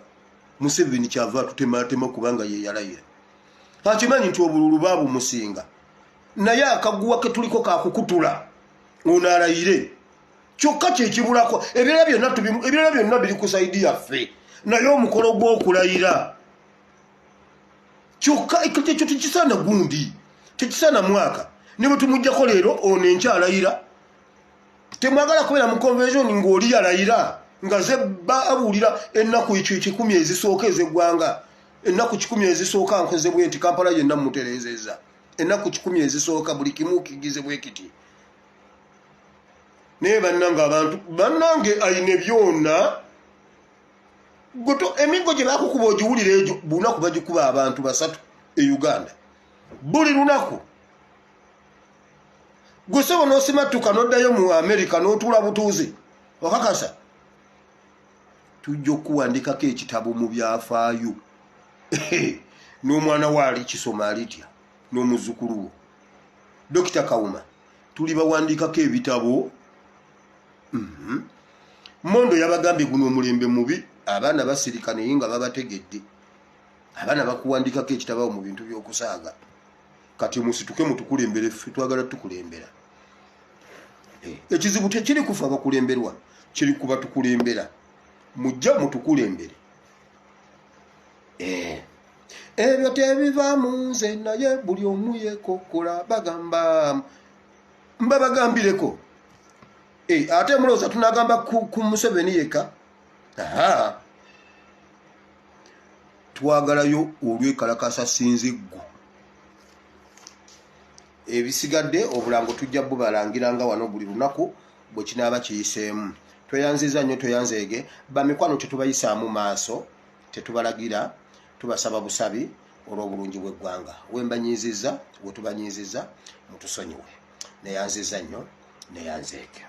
Museveni kyava atutematema kubanga ye yalayira. Akimanyi nti obululu baabumusinga, naye akaguwa ketuliko kakukutula ono alayire kyokka kyekibulako. Ebirala byonna ebirala byonna biri ku side yaffe, naye omukolo gw'okulayira kyokka ekyo tekisaana gundi, tekisaana mwaka. Ne bwe tumugjako leero, ono enkya alayira. Temwagala kubeera mu convention ng'oli yalayira, nga ze babuulira ennaku ekyo 100 ezisooka ez'eggwanga. Ennaku 100 ezisooka nkoze bwe nti, Kampala yenna mutereezezza. Ennaku 100 ezisooka buli kimu kigize bwe kiti. Naye bannange, abantu bannange, ayine byonna goto emiggo gye bakukuba ogiwulira egyo. Bunaku bagikuba abantu basatu e Uganda buli lunaku. Gwe sebo n'osimattuka n'oddayo mu Amerika n'otuula butuuze, okakasa tujja okuwandikako ekitabo mu byafaayo, n'omwana we ali kisoma alitya, n'omuzzukulu wo Dokita Kawuma tuli bawandiikako ebitabo. Mondo yabagambye guno omulembe mubi, abaana basirika naye nga babategedde. Abaana bakuwandikako ekitabo mu bintu by'okusaaga. Kati musituke mutukulembere, ffe twagala tukulembera. Ekizibu tekiri kufa abakulemberwa, kiri kuba tukulembera. Mujja mutukulembere. Ebyo tebiva mu nze, naye buli omu yekokola. Bagamba mbabagambireko. Ate mulowooza tunagamba ku Museveni yekka? Aha, twagalayo olwekalakasa sinziggu. Ebisigadde obulango tujja bubalangiranga wano buli lunaku bwe kinaaba kiyiseemu. Tweyanziza nnyo, tweyanzeege bamikwano. Tetubayisaamu maaso, tetubalagira, tubasaba busabi olw'obulungi bw'eggwanga. Wembanyiiziza, wetubanyiiziza, mutusonyiwe. Neyanziza nnyo, neyanzeege.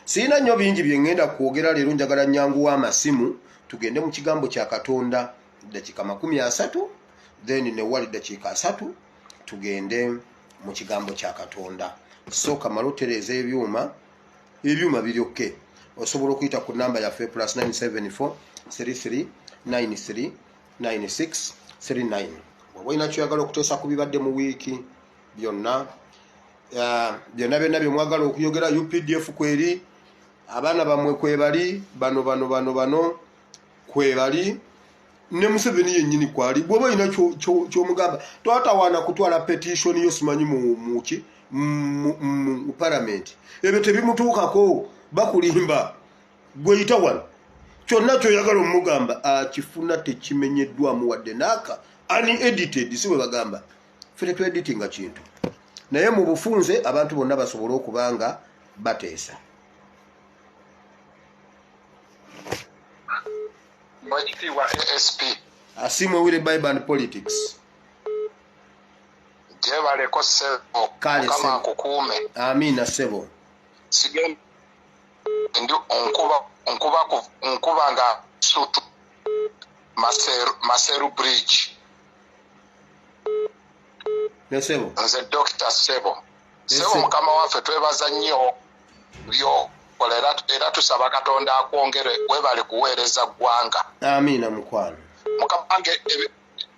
Siina nnyo bingi bye ŋŋenda kwogera leero. Njagala nyanguwa amasimu tugende mu kigambo kya Katonda dakiika 30, then newali dakiika 30 tugende mu kigambo kya Katonda. So kamala otereeza ebyuma, ebyuma biryokke. Osobola okuyita ku namba yaffe +974 33 93 96 39 bw'oba olina kyoyagala okuteesa ku bibadde mu wiiki byonna, byonna byonna byemwagala okuyogera. UPDF kweri, abaana bammwe kwebali, bano bano bano bano kwebali, ne Museveni yennyini kwali. Bw'oba olina kyomugamba, twatawaana kutwala petition yo simanyi muki mu palamenti, ebyo tebimutuukako, bakulimba. Gweyita wano, kyonna kyoyagala omugamba akifuna, tekimenyeddwamu wadde naaka, unedited. Si bwe bagamba? Ffe tetweditinga kintu, naye mu bufunze abantu bonna basobole okuba nga bateesa. Mwekitiibwa ASP. Asiimwe Wire Bible and Politics. Gyebaleko ssebo. Kale, Mukama ssebo. akukuume. Amiina ssebo. Sigenda ndi nkuba nkuba nkuba nga sutu Maseru, Maseru Bridge. Ne ssebo. Nze Dokita ssebo. Ssebo. Ssebo. Mukama waffe, twebaza nnyo byokola era tusaba Katonda akwongere, webale kuweereza ggwanga. Amiina mukwano. Mukama wange,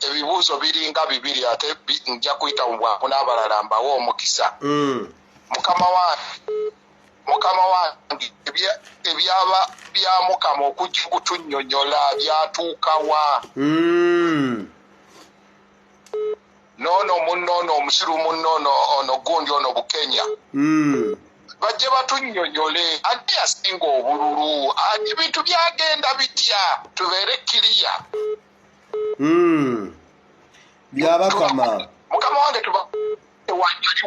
ebibuuzo biringa bibiri, ate nja kuyita mu bwangu n'abalala mbawe omukisa. Mukama wange, ebyaba bya Mukama okujja kutunnyonnyola byatuukawa? Noono munnoono omusiru munnoono ono gundi ono Bukenya. Bajje batunnyonnyole ani yasinga obululu, ebintu byagenda bitya, tubeere kiriya. Byabakama. Mukama wange, tuba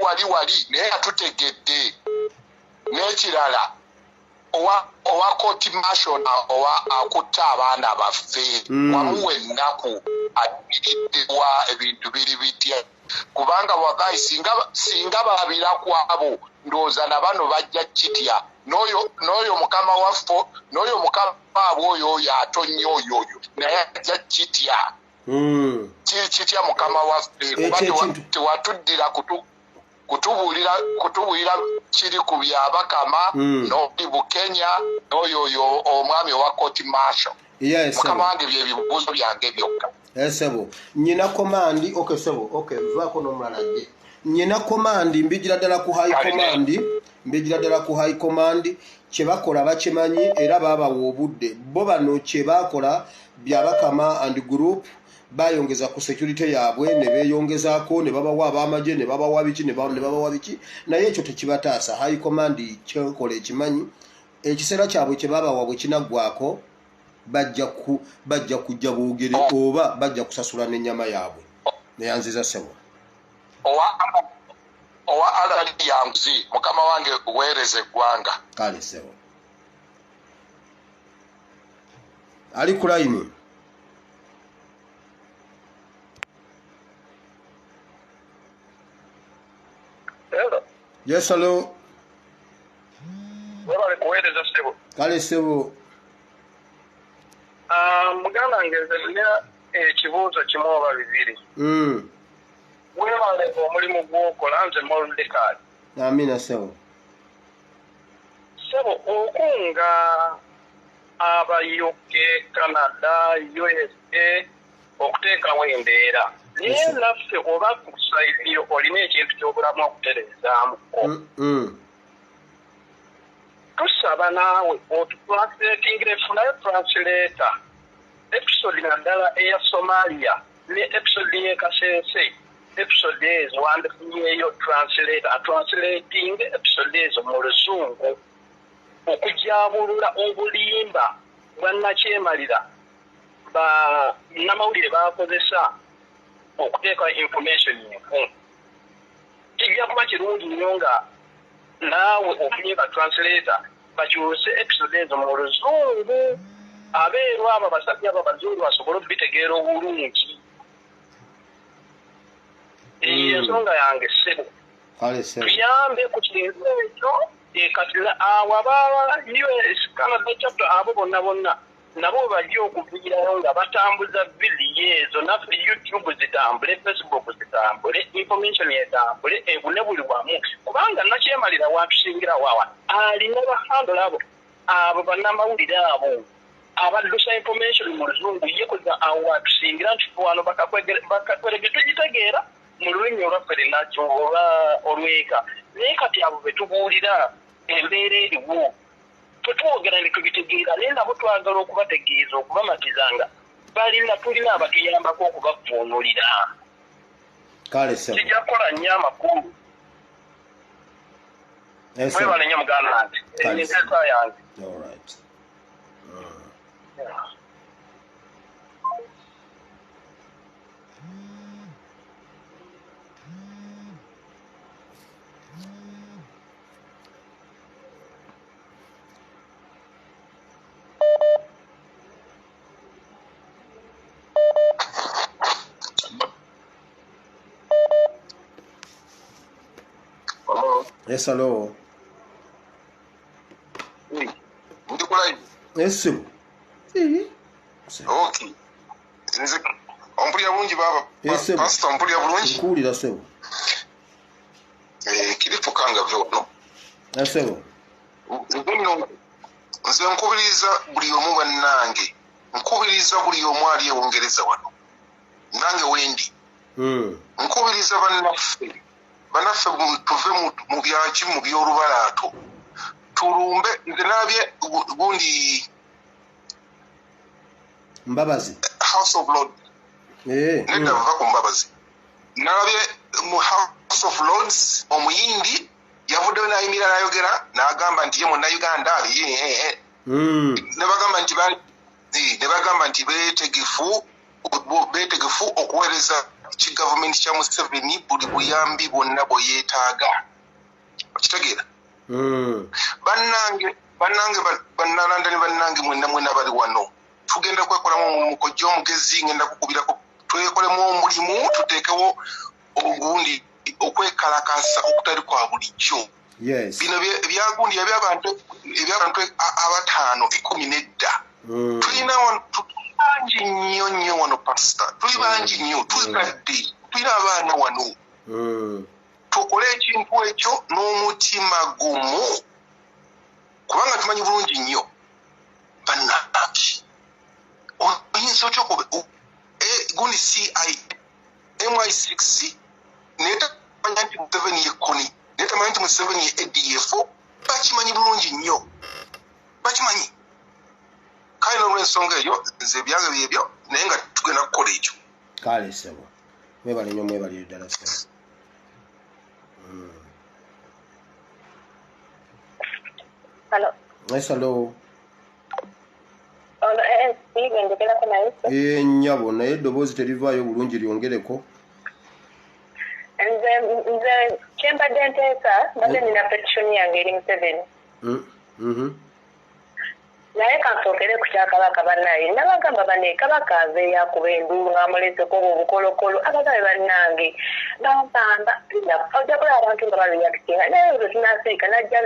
wali wali naye atutegedde. N'ekirala, owa court martial owa akutta abaana baffe, wamuwa ennaku, ayimiriddewa, ebintu biri bitya? Kubanga wagayi singa babira ku abo, ndowooza na bano bajja kitya. N'oyo mukama waffe, n'oyo mukama waabwe oyo atonnya oyo naye ajja kitya. Kiri kitya mukama waffe? Kuba tewatuddira kutubuulira kiri ku byabakama, n'oli Bukenya, n'oyo oyo omwami owa court martial. Mukama wange, bye bibuuzo byange byokka. Sebo, nyina command. Okay sebo, okay, vaako n'omulala ajje. Nyina command, mbigira ddala ku high command, mbigira ddala ku high command. Kye bakola bakimanyi era baabawa obudde. Bo bano kye baakola Byabakama and group, bayongeza ku security yaabwe ne beeyongezaako ne babawa ab'amagye ne babawa biki ne babawa biki, naye ekyo tekibataasa. High command kyekola ekimanyi, ekiseera kyabwe kye babawa bwe kinaggwako bajja kujja boogere oba bajja kusasula n'ennyama yaabwe. Neyanziza ssebo. Owa alali yanguzi, mukama wange, weereza eggwanga. Kale ssebo. Ali ku layini. Hello. Yes, hello. Webale kuweereza ssebo. Kale ssebo. Muganda wange, nze nina ekibuuzo kimu oba bibiri. Webale omulimu gw'okola, nze Mordecai. Amina ssebo. Ssebo, okunga aba UK, Canada, USA okuteekawo embeera, naye naffe oba ku side yo olina ekintu ky'obulamu okutereezaamuko. Tusaba naawe otutranslatingire, funayo translator, episode naddala eya Somalia ne episode y'e Kasese. Episode ezo wandifunyeeyo translator atranslating episode ezo mu Luzungu, okujabulula obulimba bwannakyemalira ba nnamawulire bakozesa okuteeka information enfu. Kijja kuba kirungi nnyo nga naawe ofunye ba translator bakyuse episode ezo mu Luzungu, abeeru abo abasajja abo abazungu basobole okubitegeera obulungi. Eyo ensonga yange ssebo. Kale ssebo. Tuyambe ku kintu ekyo. Kati awo aba US, Canada chapter, abo bonna bonna nabo bajja okuvugirayo nga batambuza vidiyo ezo, naffe YouTube zitambule, Facebook zitambule, information etambule ebune buli wamu, kubanga nakyemalira watusingira wawa alina bahandola abo bannamawulire abo abaddusa information mu Luzungu. Ye kuza awo watusingira nti wano bakakwerege tugitegeera mu lulimi olwaffe linakyo oba olweka, naye kati abo betubuulira embeera eriwo tetwogera ne tubitegeera, naye nabo twagala okubategeeza, okubamatiza nga balina tulina abatuyambako okubavuunulira. Kale ssebo. Kijja kukola nnyo amakulu. Mwebale nnyo muganda wange. Kale. Enteesa yange. All right. Yes, hello. Ndi ku line. Yes, ssebo. Okay. Nze ompulira bulungi baba? Yes, ssebo. Pastor, ompulira bulungi? Nkuwulira ssebo. Kirifu kanga vyo no. Yes, ssebo. Nze nno Nze nkubiriza buli omu bannange, nkubiriza buli omu ali ewongereza wano nange wendi. Nkubiriza bannaffe tuve mu byaki mu by'olubalaato tulumbe. Nze nabye gundi Mbabazi House of Lords nedda nva ku Mbabazi. Nalabye mu House of Lords omuyindi yavuddeyo n'ayimira n'ayogera n'agamba nti ye munnayuganda ne bagamba nti beetegefu okuweereza ki gavumenti kya Museveni buli buyambi bwonna bwe yeetaaga. Okitegeera? Bannange bannalanda ne bannange mwenna mwena bali wano tugenda kwekolamu omulimu. Kojja omugezi ngenda kukubirako twekolemu omulimu, tuteekewo ogundi okwekalakasa okutali kwa bulijjo. Bino ebyagundi ebyabantu abataano 10 nedda. Tulina bangi nnyo nnyo wano pasita, tuli bangi nnyo, tuzadde, tulina abaana wano. Tukole ekintu ekyo n'omutima gumu kubanga tumanyi bulungi nnyo bannange. Oyinza otya gundi CIA MI6 naye tamanya nti Museveni ye Kony, naye tamanya nti Museveni ye ADF. Bakimanyi bulungi nnyo, bakimanyi. Kale n'olwensonga eyo nze ebyange byebyo, naye nga tugenda kukola ekyo. Kale ssebo, mwebale nnyo, mwebalire ddala ssebo. Hello. Yes, hello. Ono njogerako naye. Nnyabo, naye eddoboozi terivaayo bulungi, lyongereko. Nze kyembadde nteesa, mbadde nina petition yange eri Museveni. Naye kansookere ku kya Kabaka. Bannaye nabagamba banne Kabaka aveeyo akuba enduulu ng'amuleseko obukolokolo. Abagabe bannange bampamba ojja kulaba abantu nga bareactinga, naye olwo tunasiika najja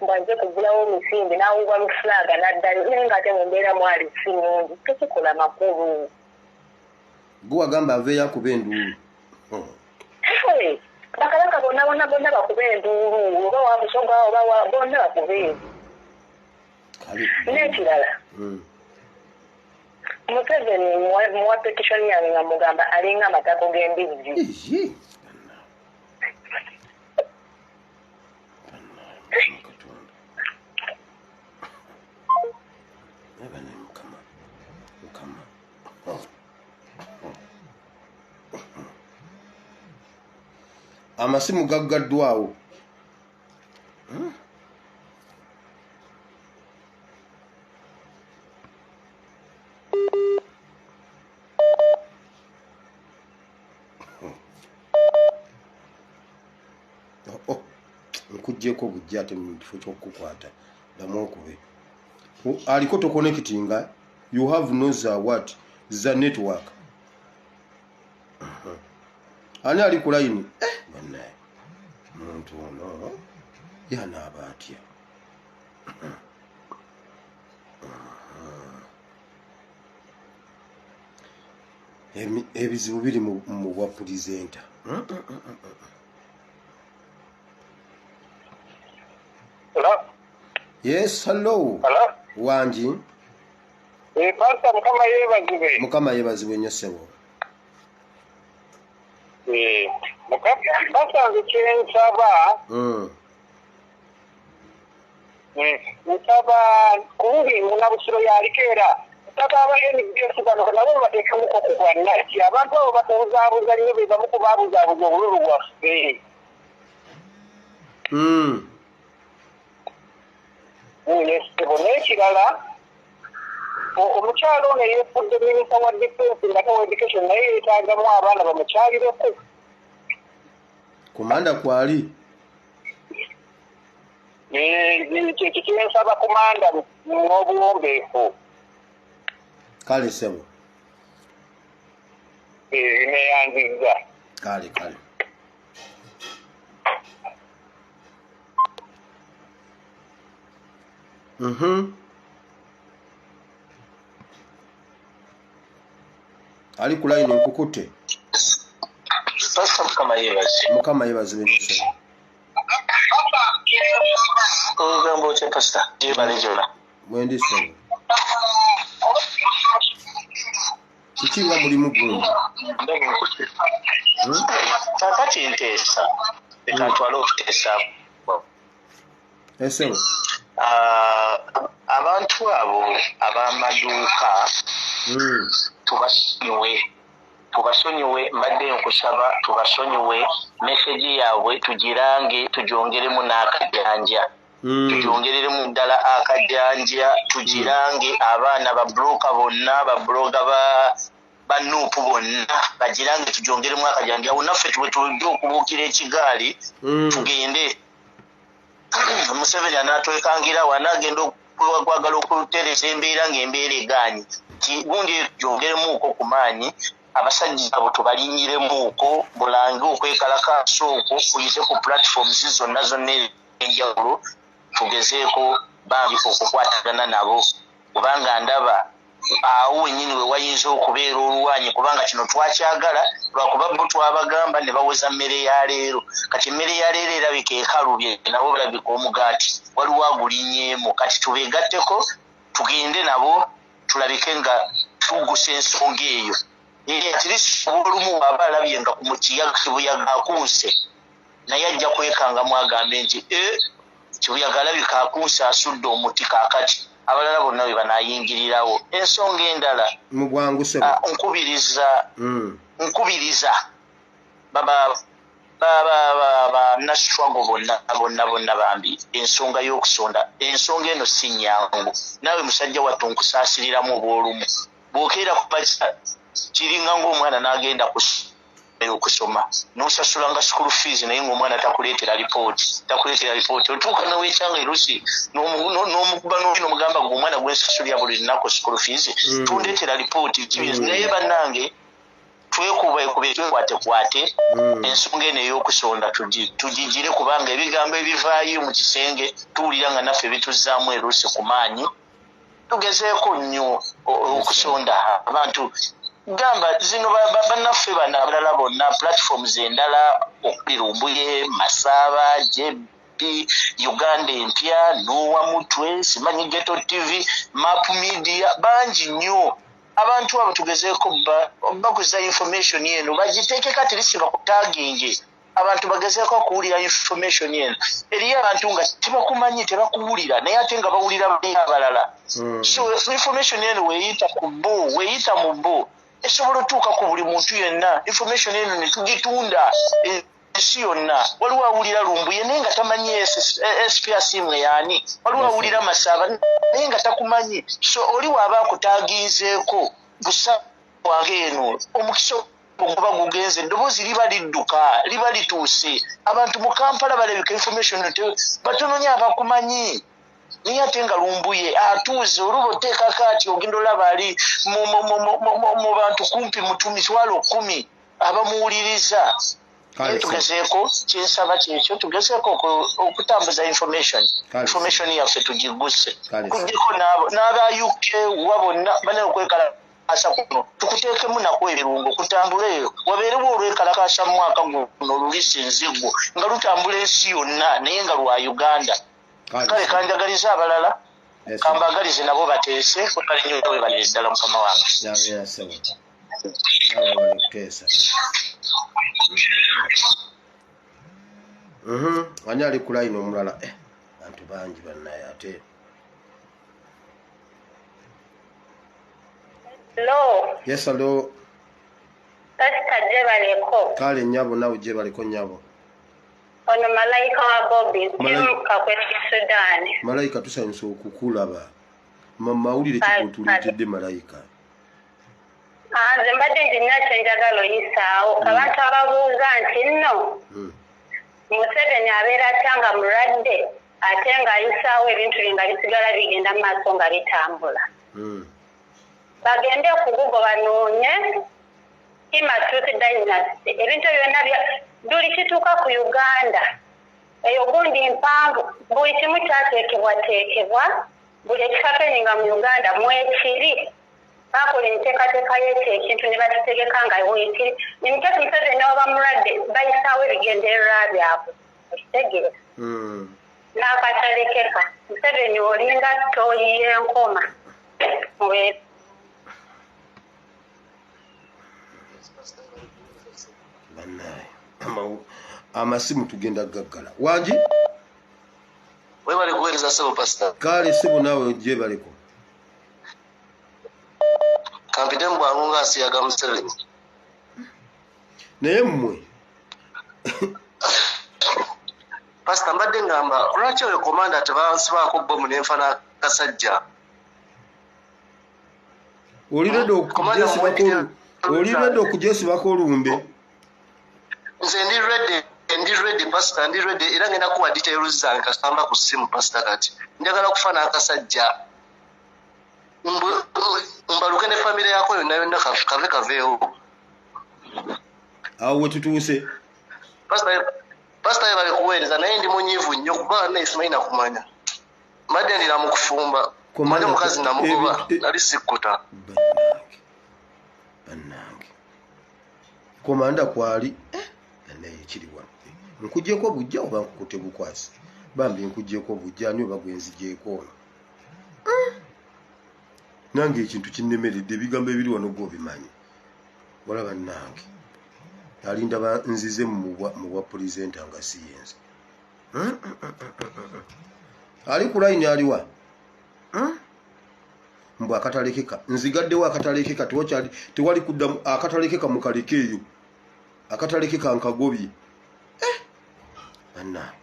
mbwazze kugulawo omisinde n'awuba lufulaga n'addayo, naye ng'ate mu mbeera mwali si nnungi, tekikola makulu. Gwe wagamba aveeyo akuba enduulu? Bakabaka bonna bonna bonna bakube enduulu, oba wa Busoga oba wa bonna bakube. N'ekirala, Museveni muwa petition yange nga mugamba alinga amatako g'embizzi. Amasimu gaggaddwawo. Nkugyeko bujja ate mu kifo ky'okukukwata ddamu okube aliko toconnectinga. You have no za what za network. Ani ali ku layini? Bannaye muntu ono yanaaba atya? Ebizibu biri mu bwa pulizenta. Hello? Yes, hello. Hello? Wangi. Pastor, Mukama yeebazibwe. Mukama yeebazibwe nnyo ssebo. Pastor, nze kyensaba nsaba kululi Munnabusiro yaliko era nsaba aba NBS bano nabo bateekemuko ku bwannaki. Abantu abo batubuzaabuza nnyo, be bamu kubabuzaabuza obululu bwaffe. N'ekirala, omukyalo ono yeefudde minisita wa defense nga tawa education, naye yeetaagamu abaana bamukyalireko. Komanda kwali? Ekyo kyensaba komanda n'obuwombeefu. Kale ssebo. Neyanzizza. Kale kale. Ali ku layini nkukutte. Pastor, Mukama yeebazibwe. Mukama yeebazibwe nnyo ssebo. Ogamba otya pastor? Gyebale gyonna. Mwendi ssebo. Kiki nga mulimu gundi? Kakati nteesa, leka ntwale okuteesa. Esebo. Abantu abo ab'amaduuka tubasonyiwe, mbadde nkusaba tubasonyiwe, meseji yaabwe tugirange, tugyongeremu n'akajanja. Tugyongereremu ddala akajanja, tugirange abaana babulooka bonna, babuloga ba nuupu bonna bagirange, tugyongeremu akajanja. Awo naffe tube tujja okubuukira ekigaali tugende. Museveni anaatwekangirawo, anaagenda okwagala okutereeza embeera ng'embeera egaanyi. Gundi eyo tugyongeremuuko ku maanyi, abasajja abo tubalinyiremuuko, bulange okwekalakaasa okwo kuyite ku platforms zonna zonna enjawulo, tugezeeko bambi okukwatagana nabo, kubanga ndaba awo wennyini we wayinza okubeera oluwaanyi, kubanga kino twakyagala lwakuba bo twabagamba ne baweza mmere ya leero. Kati emmere ya leero erabika ekalubye, nabo balabika omugaati waliwo agulinnyeemu. Kati tubeegatteko tugende nabo tulabike nga tugusa ensonga eyo. At least olumu bw'aba alabye nga ku kibuyaga akunse, naye ajja kwekangamu agambe nti kibuyaga alabika akunse, asudde omuti. Kaakati abalala bonna bwe banaayingirirawo. Ensonga endala, Mu bwangu ssebo. Nkubiriza bannasitwago bonna bonna bonna bambi, ensonga y'okusonda, ensonga eno si nnyangu. Naawe musajja wattu nkusaasiriramu obw'olumu, bw'okeera ku makya kiringa ng'omwana n'agenda okusoma, n'osasulanga school fees, naye ng'omwana takuleetera lipooti, takuleetera lipooti. Otuuka neweekyanga erusi n'omukuba n'omugamba, gwe omwana gwensasulira buli lunaku school fees, tundeetera lipooti. Naye bannange, twekubaekube, twekwatekwate, ensonga eno ey'okusonda tugigire, kubanga ebigambo ebivaayo mu kisenge tuwulira nga naffe bituzzaamu erusi ku maanyi. Tugezeeko nnyo okusonda abantu. Gamba zino bannaffe bano abalala bonna, platforms endala okuli Lumbuye, Masaaba, JB, Uganda Empya, Nowa Mutwe, simanyi Geto TV, Map Media, bangi nnyo abantu abo. Tugezeeko bakuza information eno, bagiteekeko at least bakutaginge, abantu bagezeeko okuwulira information eno. Eriyo abantu nga tebakumanyi, tebakuwulira, naye ate nga bawulira bali abalala. So information eno weeyita ku bo, weeyita mu bo, esobola otuuka ku buli muntu yenna. Information eno ne tugitunda ensi yonna. Waliwo awulira Lumbuye naye nga tamanyi SP Asiimwe yaani, waliwo awulira Masaaba naye nga takumanyi. So oli waaba akutaginzeeko busa wange eno, omukisa oguba gugenze, eddoboozi liba lidduka, liba lituuse. Abantu mu Kampala balabika information batono nnyo abakumanyi, naye ate nga Lumbuye atuuze oluba oteekako ati, ogenda olaba ali mu bantu kumpi mutu 100,000 abamuwuliriza. Naye tugezeeko, kyensaba kyekyo, tugezeeko okutambuza information, information yaffe tugiguse, tujjeko n'aba UK wa bonna bane okwekalakasa kuno tukuteekemu nako ebirungo, kutambula eyo wabeerewo olwekalakasa mu mwaka guno olulisa enzigo nga lutambula ensi yonna, naye nga lwa Uganda. Kale kanjagaliza abalala, kambagalize nabo bateese. Kale nnyo, webalire ddala mukama wange. Yamina ssebo, nawe wali kuteesa. Ani ali ku line omulala? Bantu bangi bannaye ate. Hello. Yes, hello. Pastor, gyebaleko. Kale nnyabo, nawe gyebaleko nnyabo. Ono Malayika wa Bobi, ndi Kakwesi, Sudan. Malayika, tusanyusa okukulaba. Mawulire ki gotuleetedde, Malayika? Ah, nze mbadde ndina kyenjagala oyisaawo. Abantu ababuuza nti nno Museveni abeera atya nga mulwadde ate ng'ayisaawo ebintu bye nga bisigala bigenda mu maaso nga bitambula. Bagende ku Google banoonye Hima Truth Dynasty. Ebintu ebyo byonna buli kituuka ku Uganda eyo gundi mpanvu, buli kimu kyateekebwateekebwa, buli ekihappeninga mu Uganda mwekiri. Bakola enteekateeka y'ekyo ekintu ne bakitegeka nga weekiri. Emiteeko Museveni n'oba mulwadde, bayisaawo ebigendererwa byabwe, okitegeera? N'akatalekeka. Museveni olinga ttooyi y'enkoma. Bannaye, amasimu tugenda gaggala. Wangi? Webale kuweereza ssebo pasita. Kale ssebo, naawe gyebaleko. Kampite mu bwangu nga nsiyaga Museveni. Naye mmwe Pasita, mbadde ngamba lwaki oyo komanda tebansibaako bbomu nenfa n'akasajja? Oli ready okugyesibako olumbe? Nze ndi ready, ndi ready pasita, ndi ready era ngenda kuwa details zange kasitamba ku ssimu pasita. Kati njagala kufa n'akasajja, mbaluke ne famire yako yonna yonna, kave kaveewo. Awo we tutuuse. Pasita, yebale kuweereza, naye ndi munyiivu nnyo kuba naye simanyi nakumanya. Mbadde ndira mu kufumba, manye omukazi namugoba, nali sikkuta. Bannange, bannange, komanda kwali naye kiri wano. Nkugyeko bujja oba nkukute bukwasi? Bambi nkugyeko bujja, ani oba gwenzigyeko ono? Nange ekintu kinnemeredde, ebigambo ebiri wano gwobimanyi. Wala bannange, alinda nzize mu bwa pulezidenti nga si yenze. Ali ku layini aliwa? Mbw akatalekeka, nzigaddewo akatalekeka, tewali kuddamu akatalekeka, mukaleke eyo akatalekeka nkagobye. Bannange,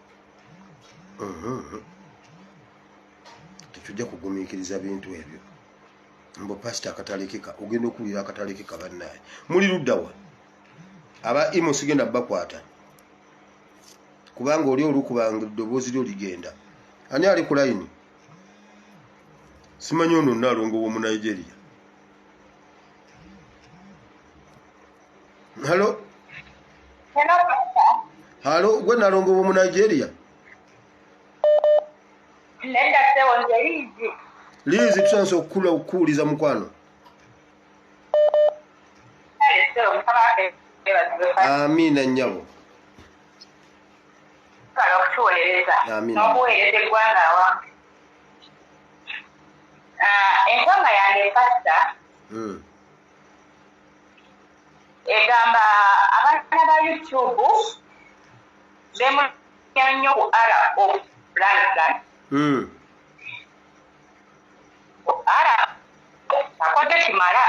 tetujja kugumiikiriza bintu ebyo. Mbu pasita akatalekeka, ogenda okuwulira akatalekeka. Bannaye, muli luddawa? Aba imo sigenda bakwata kubanga oli olukubanga eddoboozi lyo ligenda. Ani ali ku layini? Simanyi ono Naalongo w'omu Nigeria. Halo, halo, gwe Naalongo w'omu Nigeria? Nedda ssebo, nze Liizi. Liizi, tusanise okukuwuliza mukwano. Amiina nnyabo. Okutuweereza n'okuweereza eggwanga awamu. Ensonga yange pasita egamba abaana ba YouTube beemulya nnyo ku RO London. R akodde kimala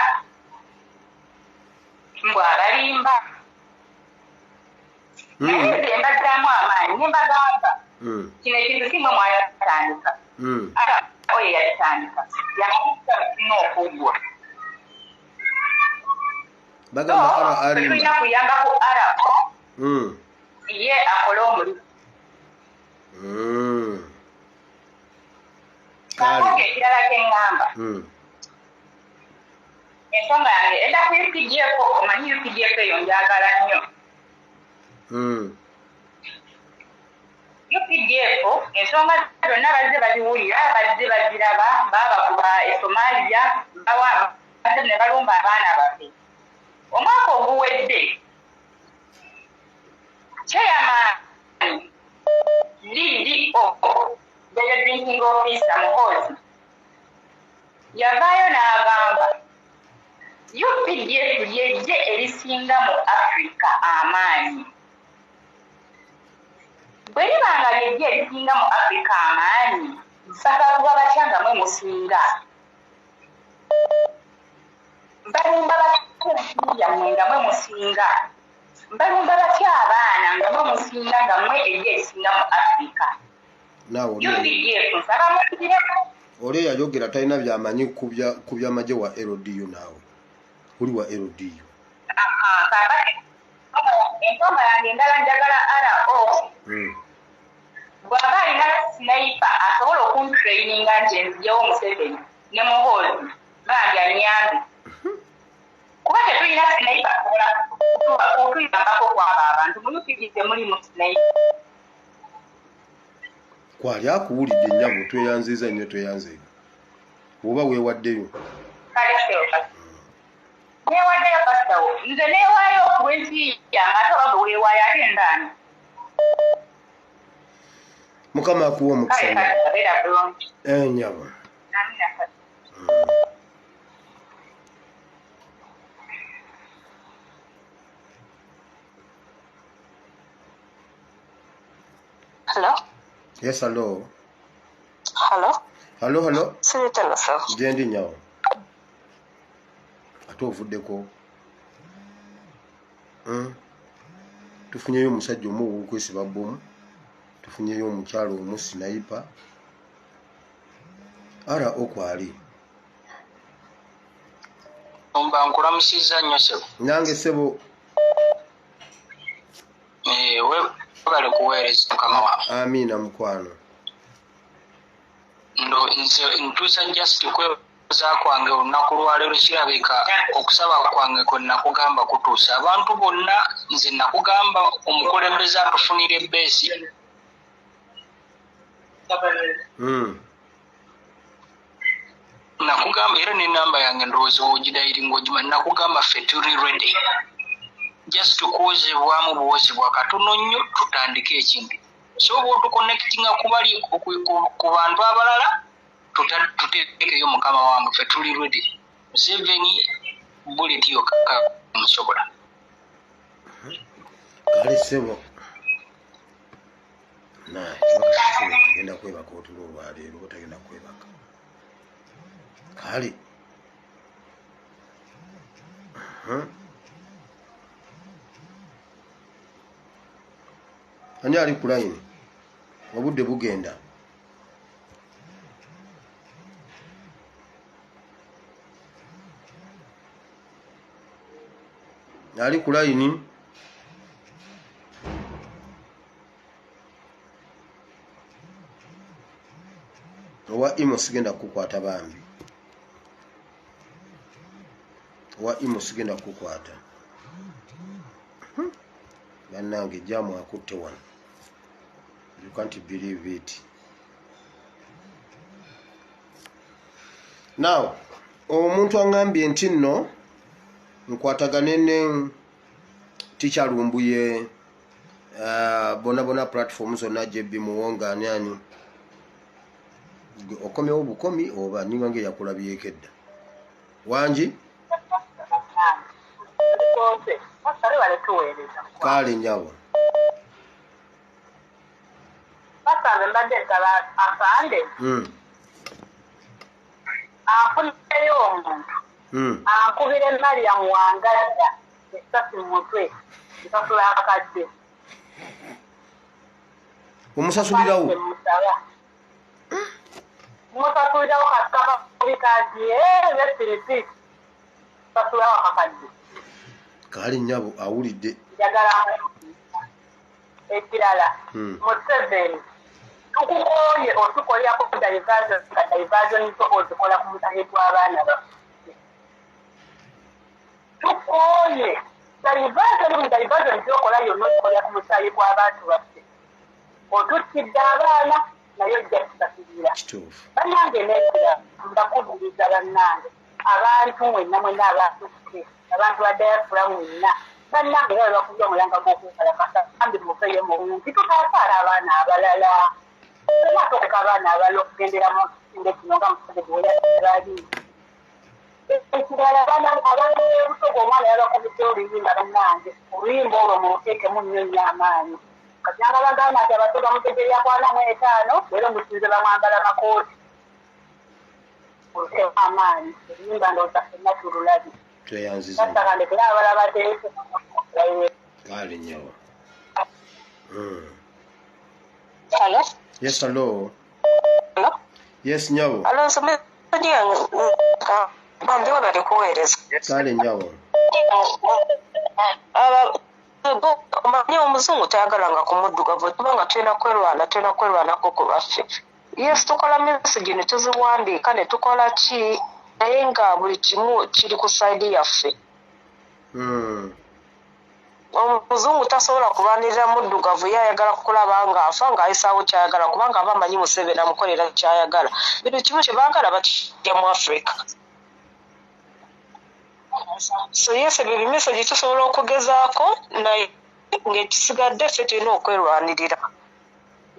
mbw abalimba. Naye nze mbazzaamu amaanyi ne mbagamba kino ekintu si mwe mwayatandika, RO ye yatandika, yamalisa tulina okuggwa. Bagamba tulina kuyamba ku RO ye akole omulimu. Kakonge ekirala kye ŋŋamba, ensonga yange edda ku UPDF. Omanyi UPDF eyo njagala nnyo. UPDF ensonga zonna bazze baziwulira, bazze baziraba, baabakuba e Somalia, bazze ne balumba abaana baffe. Omwaka oguwedde chairman DDO, the drinking officer Muhoozi, yavaayo n'agamba UPDF ly'eggye erisinga mu Africa amaanyi. Bwe liba nga ly'eggye erisinga mu Africa amaanyi, babakuba batya nga mwe musinga? Balumba batya ensi yammwe nga mwe musinga? Balumba batya abaana nga mwe musinga, nga mwe eggye erisinga mu Africa? UPDF nsaba mukireko. Oli eyayogera talina byamanyi ku byamagye wa LDU. Naawe oli wa LDU. Ensonga yange endala, njagala RO bw'aba alina sniper asobola okuntraininga nti nzijewo Museveni ne Muhoozi, bambi annyambe, kuba tetulina sniper asobola okutuyambako kwabo abantu. Mu UPD temulimu sniper. Kwali akuwulidde nnyabo, tweyanziza nnyo, tweyanzeege oba weewaddeyo. Kale neewaddeyo pasitawo, nze neewaayo okuwa ensi yange, ate oba bwe weewaayo ate ndaani. Mukama akuwa omukisa. Nyabo. Hello? Yes, hello. Hello? Hello, hello. Sirita sir. Jendi nyawo. Ate ovuddeko. Tufunyeyo omusajja omu ow'okwesiba bbomu. Tufunyeyo omukyalo omu sniper. Ara okwali. Omba nkulamusizza nnyo ssebo. Nange ssebo. Webale kuweereza mukama wange. Amiina mukwano. Ndo nze ntuusa just kwebaza kwange olunaku lwaleero kirabika okusaba kwange kwe nakugamba kutuusa abantu bonna. Nze nakugamba omukulembeze atufunira ebbeesi. Nakugamba era n'ennamba yange ndowooza ogidayiri ng'ogimanyi. Nakugamba ffe tuli ready. Just tukwozebwamu buwozebwa katono nnyo tutandike ekintu. So bw'otuconnectinga kubali ku bantu abalala tuteekeyo mukama wange ffe tuli ready. Museveni bullet yokka musobola. Kale ssebo. Naye agenda kwebaka otulo olwaleero otagenda kwebaka. Kale. Ani ali ku line? Obudde bugenda. Ali ku line? Owa imo sigenda kukwata bambi. Owa imo sigenda kukwata. Bannange jamu akutte wano. You can't believe it. Now, omuntu angambye nti nno nkwatagane ne Teacher Lumbuye, bona bona platform zonna JB Muwonga ani ani. Okomyewo bukomi oba ninga nge yakulabyeko edda. Wangi? Kale nnyabo. Basanze mbadde nsaba afande. Afuneyo omuntu. Ankubire Mariam Wangadya essasi mu mutwe nsasula akadde. Omusasulirawo? Musasulirawo kasaba bikazi besirisi. Sasulawo akadde. Kale nnyabo awulidde. Njagala ekirala. Museveni tukukoye otukolerako diversion zo ozikola ku mutahe gw'abaana baffe. Tukoye diversion gyokola yonna ozikolera ku musaayi gw'abantu baffe. Otuttidde abaana naye ojja kusasirira. Bannange n'ekirala mbakubiriza bannange abantu mwenna mwenna abatutte abantu ba diaspora mwenna bannange babe bakubye omulanga gw'okwekalakasa bambi muveeyo mu bungi tutaasaala abaana abalala. Tulina abaana abalala okugendera mu kisinde kino nga Museveni we yali. Ekirala abaana b'ebusoga omwana yabakubidde oluyimba bannange oluyimba olwo muluteekemu nnyo nnyo amaanyi. Kati nga bagamba nti abasoga mutegeera kwana mu etaano leero musinze bamwambala makooti. Oluteekemu amaanyi oluyimba ndowooza ffenna tululabye. Tweyanziza. Kale nnyabo. Hello? Yes, hello. Hello? Yes, nnyabo. Hello, bambi webale kuweereza. Kale nnyabo. Omanyi omuzungu tayagalanga kumuddugavu kubanga tulina kwerwanako ku baffe. Yes, tukola message ne tuziwandiika ne tukola ki naye nga buli kimu kiri ku side yaffe. Omuzungu tasobola kulwanirira muddugavu ye ayagala kulaba ng'afa ng'ayisaawo ky'ayagala kubanga aba amanyi Museveni amukolera ky'ayagala. Buli kimu kye baagala bakijja mu Africa. So yes, ebyo bimessage tusobola okugezaako naye ng'ekisigadde ffe tulina okwerwanirira.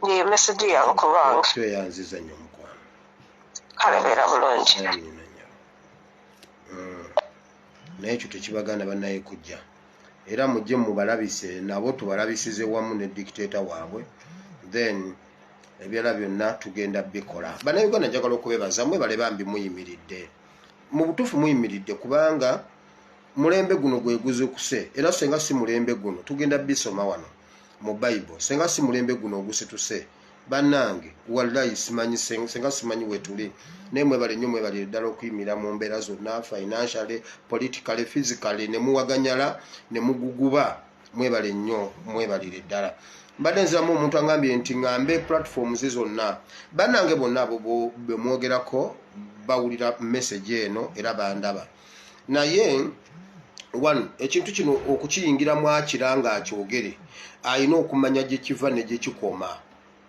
Yeyo message yange ku lwange. Tweyanziza nnyo, mukwano. Kale, beera bulungi. Amiina nnyo. Naye ekyo tekibagaana bannaye kujja, era mujje mubalabise nabo, tubalabisize wamu ne dictator waabwe, then ebirala byonna tugenda bikola. Bannayuganda, njagala okubebaza, mwebale bambi, muyimiridde mu butuufu, muyimiridde kubanga mulembe guno gwe guzukuse. Era senga si mulembe guno, tugenda bisoma wano mu Bible, senga si mulembe guno ogusituse, bannange, wallayi simanyi, senga simanyi wetuli. Naye mwebale nnyo, mwebalire ddala okuyimira mu mbeera zonna, financially, politically, physically, ne muwaganyala ne muguguba. Mwebale nnyo, mwebalire ddala. Mbadde nziramu omuntu angambye nti ŋŋambe platforms zonna. Bannange, bonna abo be mwogerako bawulira message eno era bandaba. Naye one, ekintu kino okukiyingiramu akira nga akyogere, alina okumanya gye kiva ne gye kikoma,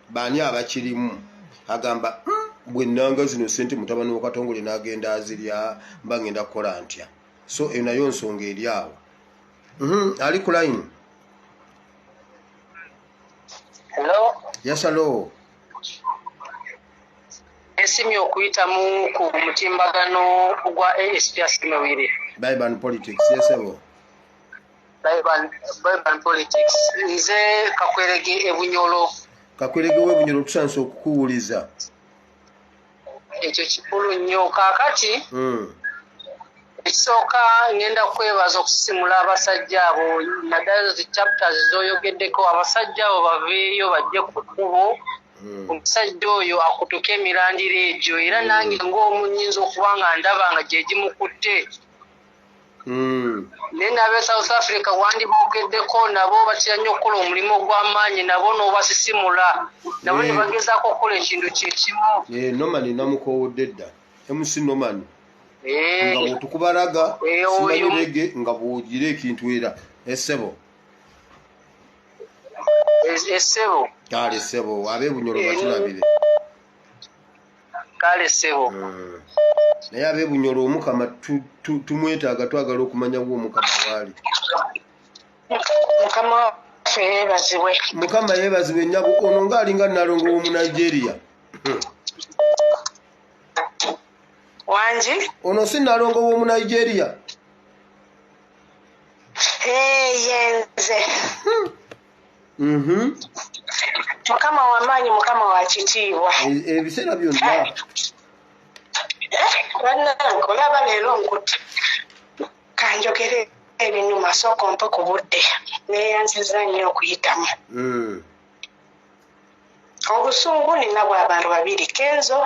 baani abakirimu. Agamba, bwe nnanga zino sente mutabani wa Katongole n'agenda azirya, mba ngenda kukola ntya?" So eyo nayo nsonga eri awo. Ali ku line. Hello. Yes, hello. Esimye okuyitamu ku mutimbagano gwa ASP Asimewire. Biban Politics, yesebo. Biban Politics. Nze Kakwerege ebunyolo. Kakwerege w'Ebunyolo, tusanise okukuwuliza. Ekyo kikulu nnyo. Kaakati ekisooka, ngenda kwebaza okusisimula abasajja abo, naddala zi chapters z'oyogeddeko. Abasajja abo baveeyo bajje ku kkubo. Omusajja oyo akutuke emirandira egyo, era nange ng'omu nnyinza okuba nga ndaba nga gye gimukutte. Naye n'ab'e South Africa wandiboogeddeko, nabo batya nnyo okukola omulimu ogw'amaanyi, nabo n'obasisimula, nabo ne bagezaako okukola ekintu kyekimu. Eh, Norman namukowodde dda, MC Norman, nga bw'otukubalaga simanyi rege nga bw'ogira ekintu era essebo. Essebo. Kale ssebo, ab'Ebunyolo bakirabire. Kale ssebo. Naye ab'Ebunyolo, Omukama tumwetaaga, twagala okumanya wa Omukama waali. Mukama waffe yeebazibwe. Mukama yeebazibwe. Nnyabo, ono ng'alinga Nalongo w'omu Nigeria. Wangi? Ono si Nalongo w'omu Nigeria? Yenze. Mukama wamaanyi, Mukama wa kitiibwa. Ebiseera byonna. Bannange, olaba leero nkutte, kanjogere ebinuma. Sooka ompe ku budde. Neeyanziza nnyo okuyitamu. Obusungu nina bw'abantu babiri. Kenzo,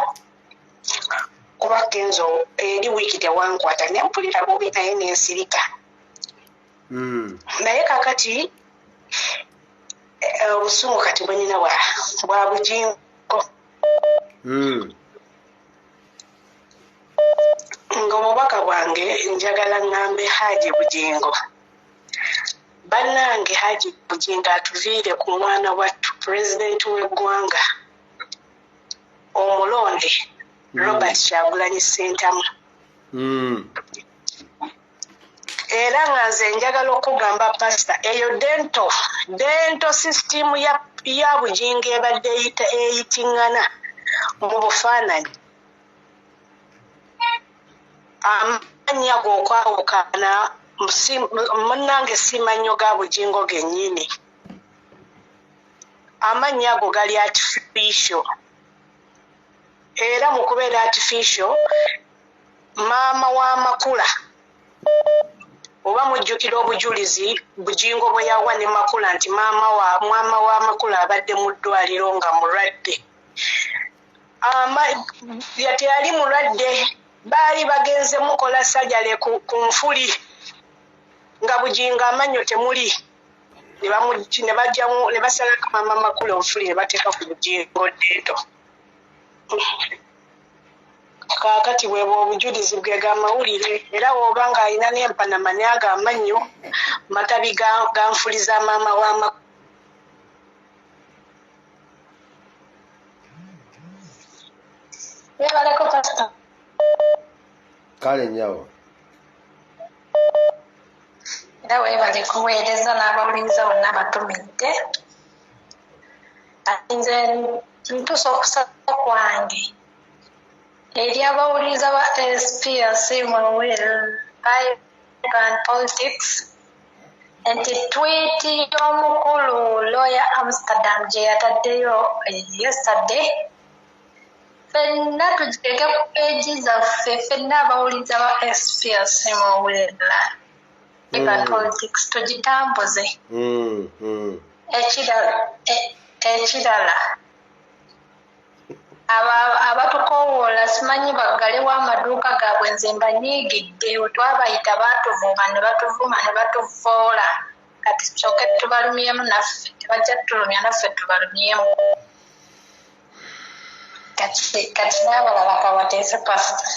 kuba Kenzo eri wiiki tewankwata nempulira bubi, naye nensirika. Naye kakati obusungu kati bwenina bwa Bujingo. Nga obubaka bwange, njagala ŋŋambe Haji Bujingo, bannange, Haji Bujingo atuviire ku mwana wattu, pulezidenti w'eggwanga omulonde, Robert Kyagulanyi Ssentamu. Era nga nze njagala okugamba pasita, eyo dental system ya Bujingo ebadde eyitiŋŋana mu bufaananyi, amannya g'okwawukana, munnange, si mannyo ga Bujingo gennyini. Amannya ago gali artificial, era mu kubeera artificial, maama w'amakula, oba mujjukira obujulizi Bujingo bwe yawa ne Makula nti maama w'amakula abadde mu ddwaliro nga mulwadde. Teyali mulwadde, baali bagenze mukola sajale ku nfuli, nga Bujingo amannyo temuli, ne bajjamu ne basalako maama Makula onfuli ne bateeka ku Bujingo dental. Kaakati bwebwe obujulizi bwe gamawulire, era woba ng'alina n'empanama, naye ago amannyo matabi ga nfuli za maama wa Webaleko, pasita. Kale nnyabo. Era weebale kuweereza n'abawuliriza bonna abatumidde. Nze ntuusa okusaba kwange eri abawuliriza ba SPC mu politics nti tweet y'omukulu lawyer Amsterdam gye yataddeyo yesterday, ffenna tugireke ku peegi zaffe, ffenna abawuliriza ba SPC mu politics tugitambuze. Ekirala abatukowoola simanyi baggalewo amaduuka gaabwe, nze mbanyiigidde. Twabayita baatuvuma ne batuvuma ne batuvoola, kati tusooke tubalumyemu naffe, tebajja tutulumya naffe tubalumyemu. Kati n'abalala kabateese pasita.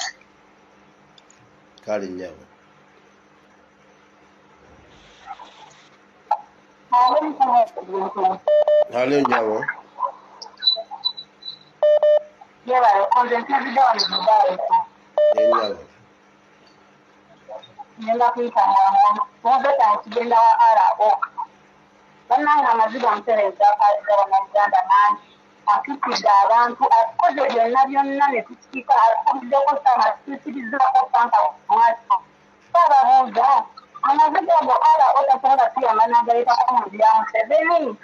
Kale nnyabo. Kale nnyabo. Ennyabo. Ngenda kuyita mwangu kigenda wa RO. Bannange amaziga mutereeza akaaliza bannayuganda mangi, atuttidde abantu, atukoze byonna byonna ne tukiika, atukubiddeko sama, tutuukirizaako panka mwaki. Ababuuza amaziga ago RO tasobola tuyamba n'agaleetako mu nju ya Museveni.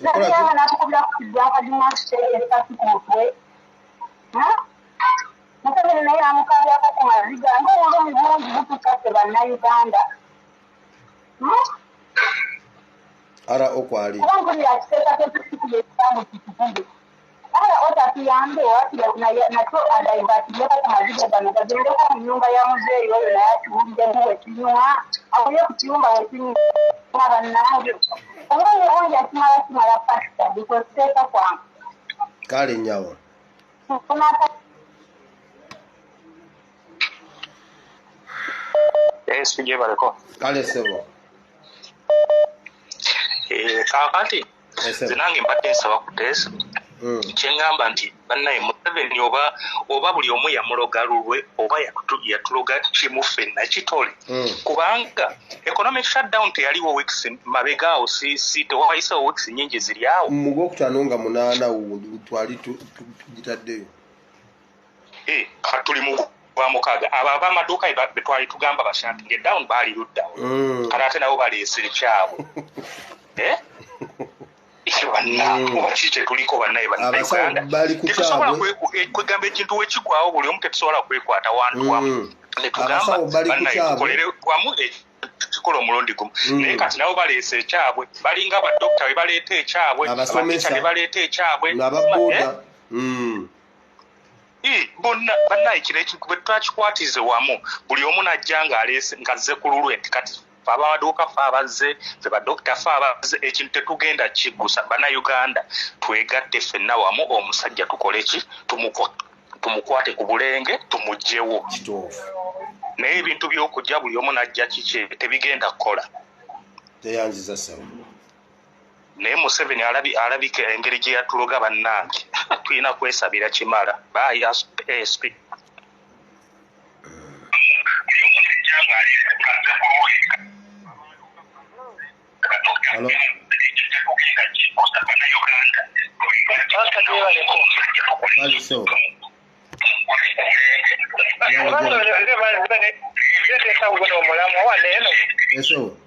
Natuyamba n'atukubira ku kidwanka gimwakiteekesa ku mutwe. Museveni naye amukabyako ku maziga ng'obulumi bungi butukasse bannayuganda. RO kwali. Kuba mpulira akiteekateeka ekitambo kikikube. RO tatuyambe wakira nakyo adaivatireko ku maziga gano gagendeko mu nnyumba ya muzeeyi oyo naye akiwuliremu wekinywa, awulire ku kiyumba wekinywa bannange. Obulumi bungi akimala kimala pasita bikoseeka kwange. Kale nnyabo. Sijebaleko. Kale sebo. Kaakati nze nange mbadde nsaba kuteesa. Kye ŋŋamba nti bannaye Museveni oba buli omu yamuloga lulwe oba yatuloga kimu ffenna kitole. Kubanga economic shutdown teyaliwo weeks mabega awo, si tewayisewo weeks nnyingi ziri awo. Mu gwokutaano nga 8 twali tugitaddeyo. Kati tuli mu gwa mukaaga. Abo ab'amaduuka be twali tugamba bashuttinge down baali luddawo. Kale ate nabo baleese ekyabwe. Bannange ki kye tuliko bannaye bannayuganda? Tetusobola kwegamba ekintu wekigwawo buli omu, tetusobola kwekwata wantu wamu ne tugamba bannaye tukolere wamu tukikola omulundi gumu. Naye kati nabo baleese ekyabwe, balinga badokita bwe baleeta ekyabwe, abatica ne baleeta ekyabwe, bonna bannaye kino ekintu bwe twakikwatize wamu buli omu n'ajja ng'aleese ng'azze ku lulwe nti kati ffe abamaduuka ffe abazze, ffe badokita ffe abazze, ekintu tetugenda kiggusa. Bannayuganda twegatte ffenna wamu, omusajja tukole ki, tumukwate ku bulenge tumuggyewo. Naye ebintu by'okujja buli omu n'ajja kiki tebigenda kukola. Teyanziza ssebo. Naye Museveni alabika engeri gye yatuloga bannange, tulina kwesabira kimala. Bye ASP. Hello. Kale ssebo. Ssebo.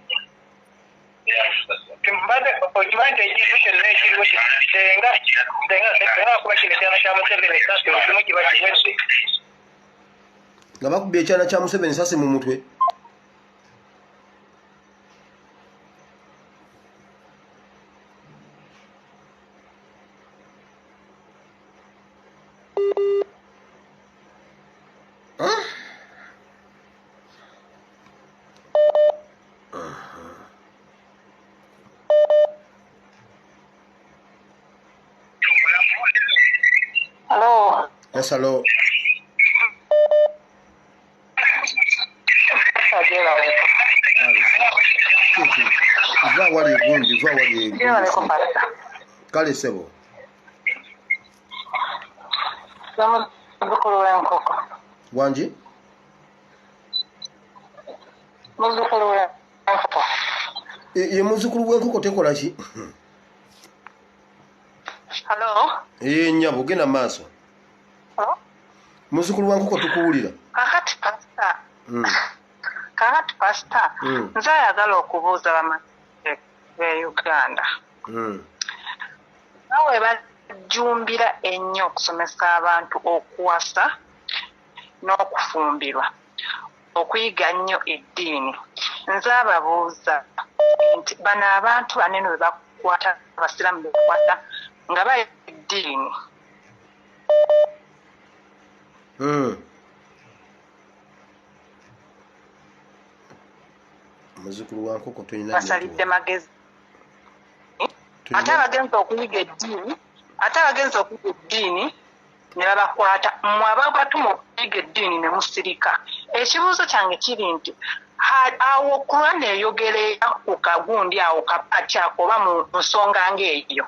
Mbadde okimanyi nti ekintu kyonna ekiriwo senga kuba kino ekyana kya Museveni esasi mu kimu kiba kiwedde. Nga bakubye ekyana kya Museveni esasi mu mutwe. Hello. Yes, hello. Va wali egundi, va wali egundi. Kale sebo. Muzzukulu w'enkoko. Wangi? Muzzukulu w'enkoko. Ye muzzukulu w'enkoko tekola ki? Hello. Eh, nyabo genda maaso. Muzukulu wa nkoko tukuwulira. Kakati pastor. Kakati pastor. Nze ayagala okubuuza bamazze be Uganda. Nawe bajjumbira ennyo okusomesa abantu okuwasa n'okufumbirwa, okuyiga nnyo eddiini. Nze ababuuza nti bano abantu banene bwe bakwata, abasiraamu be bakwata nga bayiga eddiini. Muzukulu wa nkoko tolina basalidde magezi. Ate abagenza okuyiga eddiini, ne babakwata. Mmwe ababatuma okuyiga eddiini ne musirika. Ekibuuzo kyange kiri nti awo Quran eyogera ku kagundi awo kapati ako oba mu nsonga ng'eyo.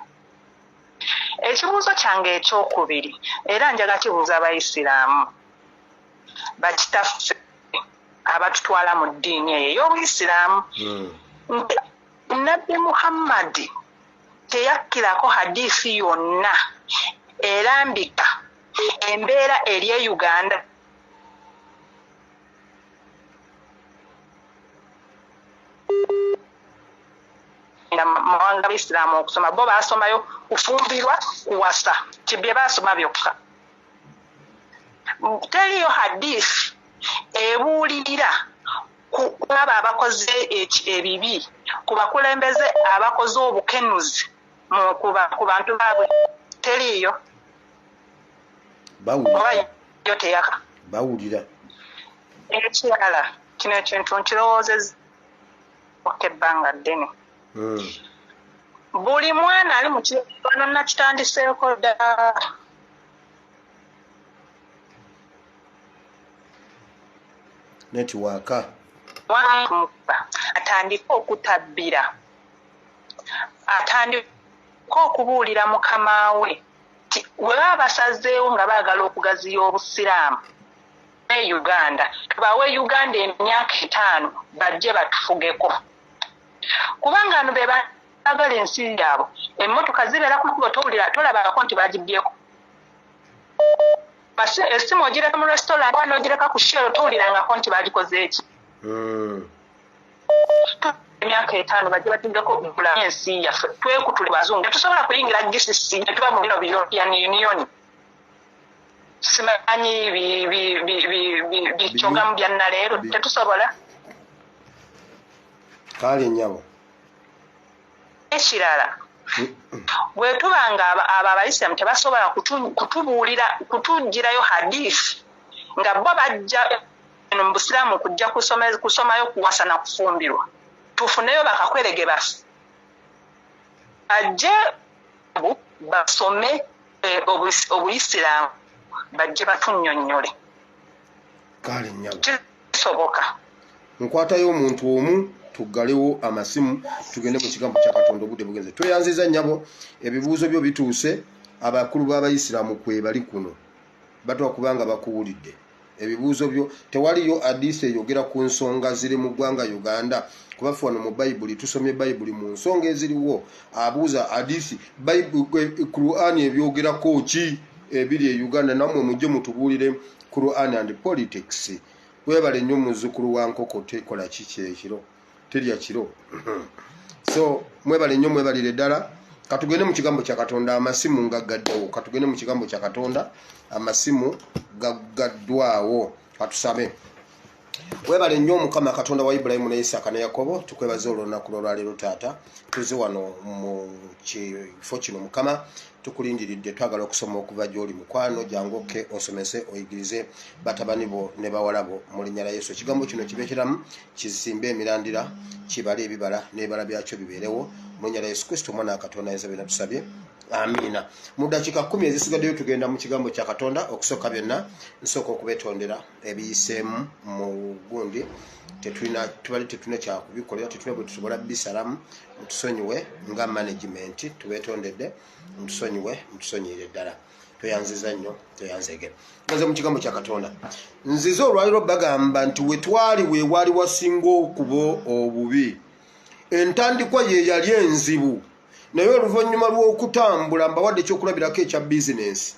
Ekibuuzo kyange ekyokubiri era njagala kibuuza Abayisiraamu bakitaffe abatutwala mu ddiini eyo ey'Obuyisiraamu. Nabbi Muhammadi teyakkirako hadiisi yonna erambika embeera eri e Uganda. Mawanga Abayisiraamu okusoma bo baasomayo kufumbirwa, kuwasa, kibye baasoma byokka. Teriyo hadiisi ebuulirira ku abo abakoze ebibi, ku bakulembeze abakoze obukenuzi ku bantu baabwe. Teriyo. Yo teyaka. Bawulira. Ekirala kino ekintu nkirowoozezza ebbanga ddene. Buli mwana ali mu kibano nakitandiseeko dda. Network. Atandike okutabbira, atandike okubuulira mukama we we baba basazeewo nga baagala okugaziya Obusiraamu e Uganda, tubawe Uganda emyaka 5 bajje batufugeko. Kubanga ano be baagala ensi yaabwe, emmotoka zibeera ku kkubo towulira, tolabako nti bagibyeko. Essimu ogireka mu restaurant oba n'ogireka ku Shell towulirangako nti bagikoze eki. Emyaka 5 bajje batugeko okulamu ensi yaffe, twekutule bazungu. Tetusobola kuyingira GCC ne tuba mu bino European Union. Simanyi bikyogamu bya nnaleero, tetusobola. Kale nnyabo. Ekirala, bwe tuba nga abo Abayisiraamu tebasobola kutubuulira, kutugirayo hadiisi nga bo bajja eno mu Busiraamu kujja kusomayo kuwasa na kufumbirwa, tufuneyo bakakwerege baffe bajje basome Obuyisiraamu, bajje batunnyonnyole. Kale nnyabo. Kisoboka. Nkwatayo omuntu omu tuggalewo amasimu tugende mu kigambo kya Katonda obudde bugenze. Tweyanziza nnyabo, ebibuuzo byo bituuse, abakulu b'Abayisiraamu kwe bali kuno batwa kubanga bakuwulidde ebibuuzo byo. Tewaliyo hadiisi eyogera ku nsonga ziri mu ggwanga Uganda, kuba ffe wano mu Bayibuli tusomye Bayibuli mu nsonga eziriwo. Abuuza hadiisi Qur'an ebyogerako ki ebiri e Uganda, nammwe mujje mutubuulire Qur'an and politics. Webale nnyo muzzukulu wa nkoko, tekola ki ekiro, terya kiro. So mwebale nnyo, mwebalire ddala. Katugende mu kigambo kya Katonda, amasimu ngaggaddewo. Katugende mu kigambo kya Katonda, amasimu gaggaddwawo. Katusabe. Webale nnyo Omukama Katonda wa Ibulayimu ne Isaaka ne Yakobo, tukwebaza olunaku lw'olwaleero taata. Tuze wano mu kifo kino Mukama, tukulindiridde, twagala okusoma okuva gy'oli mukwano. Jangu okke osomese oyigirize batabani bo ne bawala bo mu linnya lya Yesu. Ekigambo kino kibe kiramu, kisimbe emirandira, kibale ebibala n'ebibala byakyo bibeerewo mu linnya lya Yesu Kristo Omwana wa Katonda ayinza byonna tusabye. Amiina. Mu ddakiika 10 ezisigaddeyo tugenda mu kigambo kya Katonda. Okusooka byonna nsooka okubetondera ebiyiseemu mu gundi. Tetulina, tubali tetulina kyakubikolera, tetulina bwe tusobola bisalamu. Mutusonyiwe nga management, tubetondedde, mutusonyiwe, mutusonyiire ddala. Tweyanziza nnyo, tweyanzege. Nze mu kigambo kya Katonda nzize olwaliro bagamba nti we twali we wali wasinga okuba obubi. Entandikwa ye yali enzibu, Naye oluvannyuma lw'okutambula, mbawadde ekyokulabirako ekya bizinensi,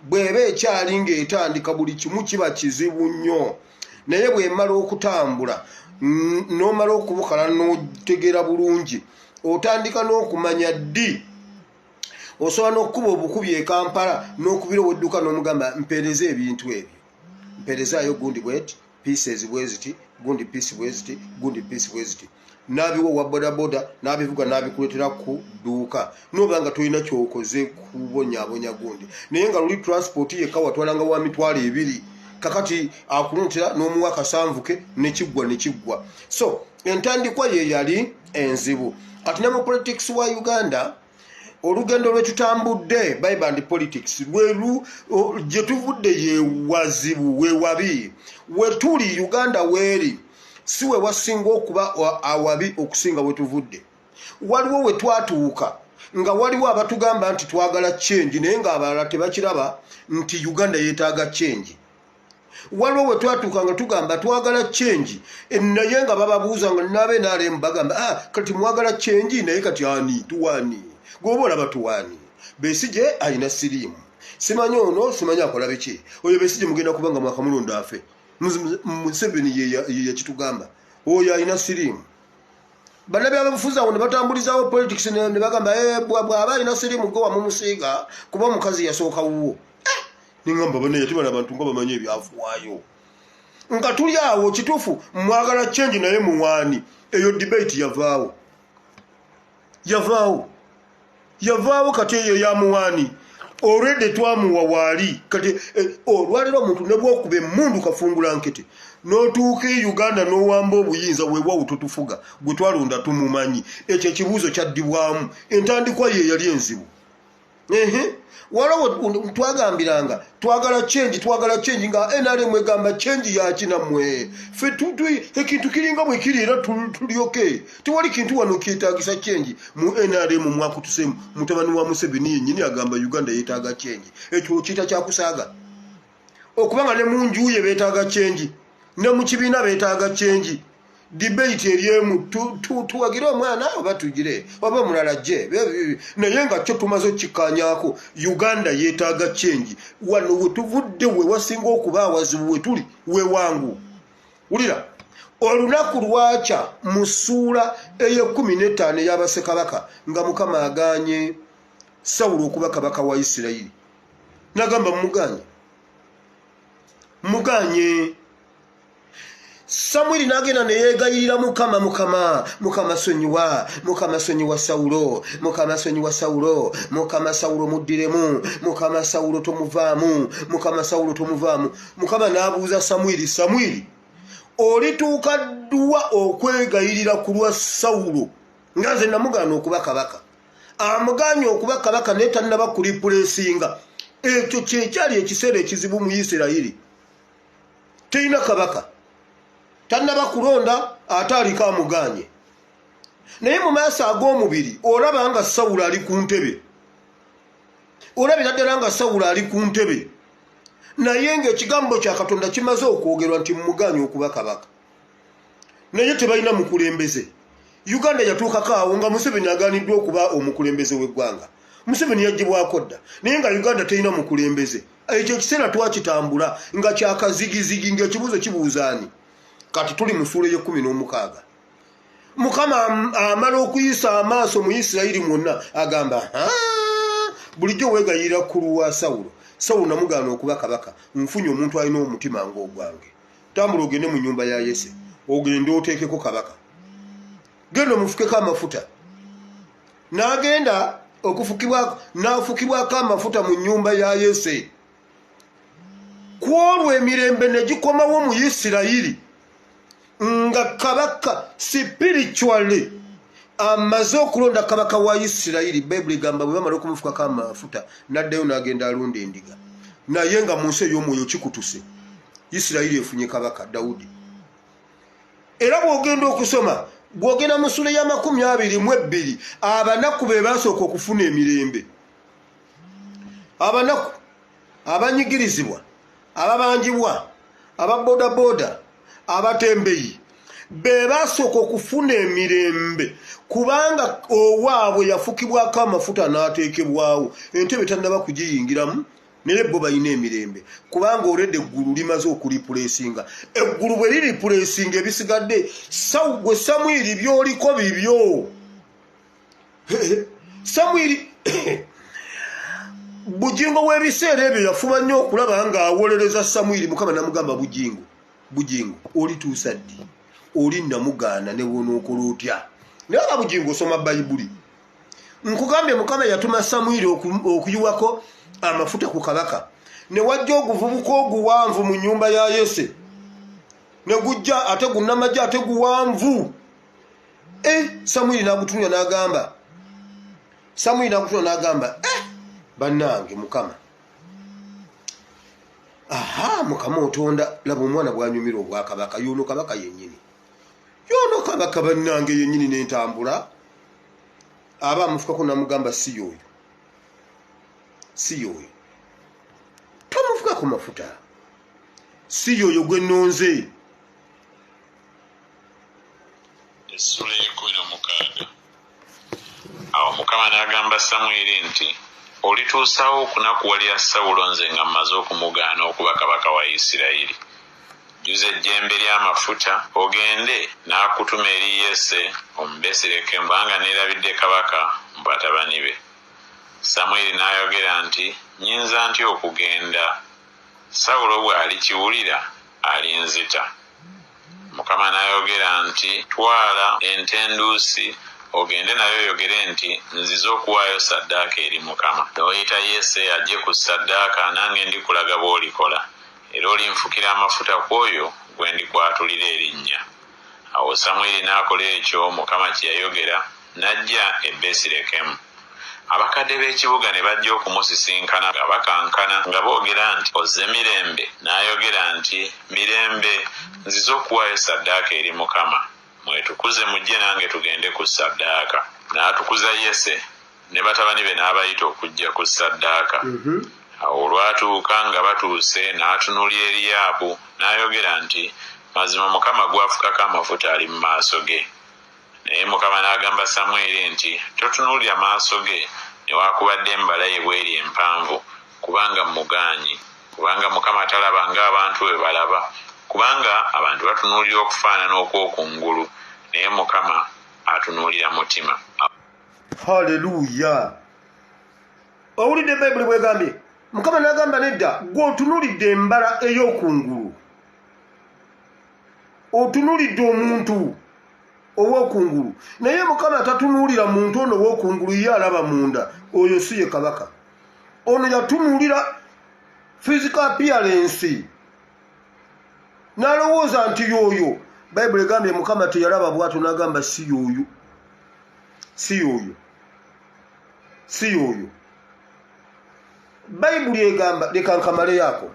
bw'eba ekyali ng'etandika buli kimu kiba kizibu nnyo, naye bw'emala okutambula n'omala okubukala n'otegeera bulungi, otandika n'okumanya ddi osobola n'okukuba obukubi e Kampala n'okubira ow'edduuka n'omugamba, mpeereza ebintu ebyo, mpeerezaayo gundi bweti, pieces bwe ziti, gundi piece bwe ziti, gundi piece bwe ziti, n'abiwa owa bodaboda n'abivuga n'abikuleetera ku dduuka, n'oba nga tolina kyokoze kubonyaabonya gundi. Naye nga luli transport yekka watwalanga wa 20,000, kakati akuleetera n'omuwa kasanvu ke nekiggwa nekiggwa. So entandikwa ye yali enzibu. Kati ne mu politics wa Uganda, olugendo lwe tutambudde, Bible politics lwelu gye tuvudde ye wazibu, we wabi we tuli. Uganda weeri si we wasinga okuba awabi okusinga we tuvudde. Waliwo we twatuuka nga waliwo abatugamba nti twagala change, naye ng'abalala tebakiraba nti Uganda yeetaaga change. Waliwo we twatuuka nga tugamba twagala change, naye nga bababuuza nga nabe NRM bagamba, ah, kati mwagala change, naye kati ani tuwaani? Gwoba olaba tuwaani? Besigye alina siriimu, simanyi ono, simanyi akola biki oyo. Besigye mugenda kuba nga mwakamulonda afe. Museveni ye yakitugamba, oyo alina siriimu. Bannabyabufuzi awo ne batambulizawo politics ne bagamba, eh, bw'aba alina siriimu gwe wamumusiiga kuba omukazi yasooka wuwo. Niŋamba banaye tibala abantu nga bamanyi ebyafuwaayo nga tuli awo. Kituufu mwagala change, naye muwaani? Eyo debate yavaawo, yavaawo, yavaawo. Kati eyo yamuwaani olwedde twamuwa waali. Kati olwaleero omuntu ne bwokuba emmundu kafungula nkete n'otuuka e Uganda n'owamba obuyinza, weewaawo totufuga, gwe twalonda tumumanyi. Ekyo ekibuuzo kyaddibwamu. Entandikwa ye yali enzibu. Ehe, waliwo twagambiranga twagala change, twagala change, nga NRM egamba change yakinammwe, ffe ekintu kiringa bwe kiri era tulyoke, tewali kintu wano kyetagisa change. Mu NRM mwakutusemu mutabani wa Museveni yennyini agamba Uganda yeetaaga change. Ekyo kiyita kyakusaaga, okubanga ne mu nju ye beetaaga change, ne mu kibiina beetaaga change. Debate eri emu, tuwagire omwana oba tugire oba omulala jje, naye nga kyo tumaze okikkanyaako, Uganda yeetaaga change. Wano we tuvudde we wasinga okuba awazibu, we tuli wewangu. Wulira olunaku lwakya mu ssuula ey'e15 ey'abasekabaka, nga Mukama aganye Sawulo okuba kabaka wa Isirayiri, nagamba muganye, muganye. Samwiri n'agenda ne yeegayirira Mukama, Mukama, Mukama sonyiwa, Mukama sonyiwa Sawulo, Mukama sonyiwa Sawulo, Mukama Sawulo muddiremu, Mukama Sawulo tomuvaamu, Mukama Sawulo tomuvaamu. Mukama n'abuuza Samwiri, Samwiri, olituuka dduwa okwegayirira ku lwa Sawulo nga nze namugaana okuba kabaka? Amuganye okuba kabaka naye tannaba kureplacinga. Ekyo kyekyali ekiseera ekizibu mu Isirayiri, terina kabaka, tannaba kulonda, ate aliko amuganye. Naye mu maaso ag'omubiri olaba nga Sawulo ali ku ntebe, olabira ddala nga Sawulo ali ku ntebe, naye ng'ekigambo kya Katonda kimaze okwogerwa nti muganye okuba kabaka, naye tebalina mukulembeze. Uganda yatuukako awo nga Museveni aganiddwa okuba omukulembeze w'eggwanga. Museveni yaggibwako dda, naye nga Uganda terina mukulembeze. Ekyo ekiseera twakitambula nga kyakazigizigi, ng'ekibuuzo kibuuzaani. Kati tuli mu ssuula ey'e16. Mukama amala okuyisa amaaso mu Isirayiri mwonna, agamba, bulijjo weegayirira ku lwa Sawulo, Sawulo namugaana okuba kabaka, nfunye omuntu alina omutima ng'ogwange. Tambula ogende mu nnyumba ya Yese, ogende oteekeko kabaka, genda omufukeko amafuta. N'agenda okufukibwako, n'afukibwako amafuta mu nnyumba ya Yese. Ku olwo emirembe ne gikomawo mu Isirayiri, nga kabaka spiritually amaze okulonda kabaka wa Isirayiri. Bayibuli egamba bwe bamala okumufukako amafuta, n'addayo n'agenda alunda endiga, naye nga mu nsi ey'omwoyo kikutuse, Isirayiri efunye kabaka Dawudi. Era bw'ogenda okusoma, bw'ogenda mu ssula ya 22, abanaku be basooka okufuna emirembe, abanaku, abanyigirizibwa, ababanjibwa, ababodaboda, abatembeyi. Be basooka okufuna emirembe, kubanga owaabwe yafukibwako amafuta n'ateekebwawo, entebe tannaba kugiyingiramu, naye bo balina emirembe kubanga olwedde eggulu limaze okulipulesinga. Eggulu bwe liripulesinga ebisigadde, gwe Samwiri by'oliko bibyo. Samwiri Bujingo w'ebiseera ebyo yafuba nnyo okulaba ng'awolereza Samwiri. Mukama namugamba, Bujingo, Bujingo, olituusa ddi? Oli namugaana ne bw'onookola otya? Naye nga Bujingo osoma Bayibuli, nkugambye Mukama yatuma Samwiri okuyiwako amafuta ku kabaka, ne wajja oguvubuka oguwanvu mu nnyumba ya Yese, ne gujja ate gunnamagye ate guwanvu. Samwiri n'agutunula n'agamba, Samwiri n'agutunula n'agamba, bannange Mukama, aha, Mukama otonda, laba omwana bw'anyumira obwakabaka, y'ono kabaka yennyini, y'ono kabaka bannange yennyini n'entambula. Aba amufukako n'amugamba, si y'oyo, si y'oyo, tomufukako mafuta, si y'oyo gwe nnonze. Essula ey'ekkumi n'omukaaga. Awo Mukama n'agamba Samwiri nti, Olituusaawo okunakuwalira Sawulo nze nga mmaze okumugaana okuba kabaka wa Isirayiri? Jjuza ejjembe lyo amafuta, ogende, naakutuma eri Yese Omubesirekemu, kubanga neerabidde kabaka mu batabani be. Samwiri n'ayogera nti, Nnyinza ntya okugenda? Sawulo bw'alikiwulira, alinzita. Mukama n'ayogera nti, Twala ente enduusi, ogende nayo oyogere nti, Nzize okuwaayo ssaddaaka eri Mukama. N'oyita Yese ajje ku ssaddaaka, nange ndikulaga bw'olikola, era olinfukira amafuta ku oyo gwe ndikwatulira erinnya. Awo Samwiri n'akola ekyo Mukama kye yayogera, n'ajja e Besirekemu. Abakadde b'ekibuga ne bajja okumusisinkana nga bakankana nga boogera nti Ozze mirembe? N'ayogera nti Mirembe, nzize okuwaayo ssaddaaka eri Mukama. Mwetukuze mujje nange tugende ku ssaddaaka. N'atukuza Yese ne batabani be n'abayita okujja ku ssaddaaka. Awo olwatuuka nga batuuse, n'atunuulira Eriyaabu, n'ayogera nti Mazima Mukama gw'afukako amafuta ali mu maaso ge. Naye Mukama n'agamba Samwiri nti Totunuulira maaso ge, newakubadde embala ye bw'eri empanvu, kubanga mmugaanyi. Kubanga Mukama talaba ng'abantu bwe balaba, kubanga abantu batunuulira okufaanana okw'okungulu, naye Mukama atunuulira mutima. Haleluya! Owulidde Bayibuli bwegambye? Mukama n'agamba, nedda, gwe otunuulidde embala ey'okungulu, otunuulidde omuntu ow'okungulu, naye Mukama tatunuulira muntu ono ow'okungulu, ye alaba munda. Oyo si ye kabaka. Ono yatunuulira physical appearance n'alowooza nti y'oyo. Bayibuli egambye Mukama teyalaba bw'atyo, n'agamba si y'oyo, si y'oyo, si y'oyo. Bayibuli egamba, leka nkamaleyo ako.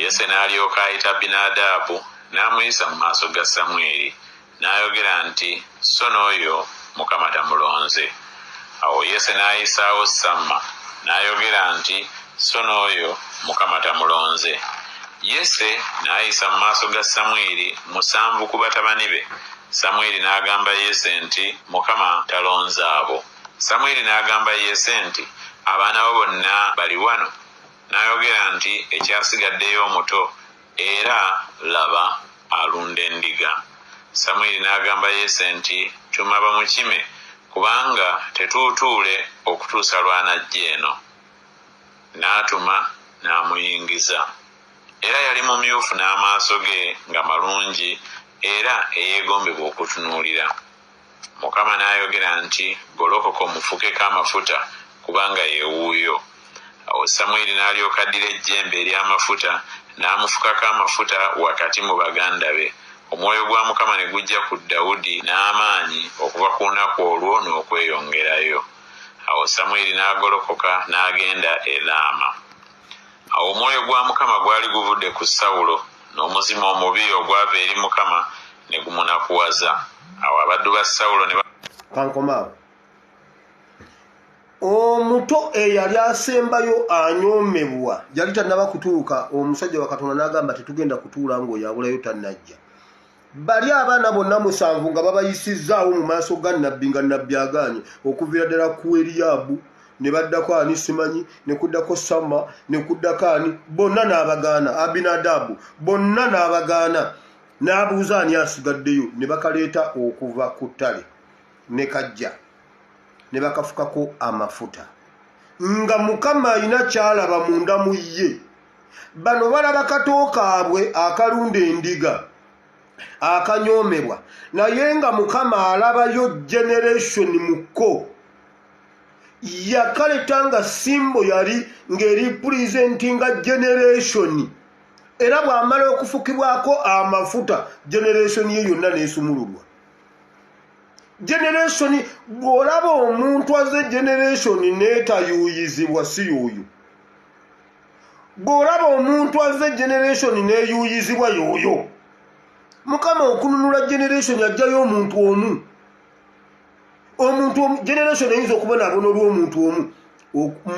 Yese n'alyoka ayita Abinadaabu n'amuyisa mu maaso ga Samwiri, n'ayogera nti So n'oyo Mukama tamulonze. Awo Yese n'ayisaawo Samma, n'ayogera nti So n'oyo Mukama tamulonze. Yese n'ayisa mu maaso ga Samwiri musanvu ku batabani be, Samwiri n'agamba Yese nti Mukama talonze abo. Samwiri n'agamba Yese nti Abaana bo bonna bali wano? N'ayogera nti Ekyasigaddeyo omuto, era, laba, alunda endiga. Samwiri n'agamba Yese nti Tuma bamukime, kubanga tetuutuule okutuusa lw'anajja eno. N'atuma, n'amuyingiza. Era yali mumyufu n'amaaso ge nga malungi era eyeegombebwa okutunuulira. Mukama n'ayogera nti Golokoka omufukeko amafuta, kubanga ye wuuyo. Awo Samwiri n'alyoka addira ejjembe ery'amafuta, n'amufukako amafuta wakati mu baganda be. Omwoyo gwa Mukama ne gujja ku Dawudi n'amaanyi okuva ku lunaku olwo n'okweyongerayo. Awo Samwiri n'agolokoka n'agenda e Laama. Awo omwoyo gwa Mukama gwali guvudde ku Sawulo, n'omuzimu omubi ogwava eri Mukama ne gumunakuwaza. Awo abaddu ba Sawulo ne. Kankomaawo. Omuto eyali asembayo anyoomebwa yali tannaba kutuuka, omusajja wa Katonda n'agamba tetugenda kutuula ng'oyabulayo tannajja. Bali abaana bonna 7 nga babayisizzaawo mu maaso ga nabbi nga nabbi agaanye okuviira ddala ku Eriyaabu ne baddako ani simanyi ne kuddako Sama ne kuddako ani bonna n'abagaana, Abinadabu bonna n'abagaana, n'abuuza ani asigaddeyo ne bakaleeta okuva ku ttale ne kajja ne bakafukako amafuta nga Mukama alina ky'alaba munda mu ye. Bano balaba kato kaabwe akalunda endiga akanyoomebwa, naye nga Mukama alabayo generation muko yakaleta nga simbo yali ng'eripresentinga generation, era bw'amala okufukibwako amafuta generation ye yonna n'esumululwa. Generation bw'olaba omuntu aze generation n'etayuuyizibwa si y'oyo, bw'olaba omuntu aze generation n'eyuuyizibwa y'oyo. Mukama okununula generation ajjayo omuntu omu. Omuntu generation eyinza okubonaabona olw'omuntu omu.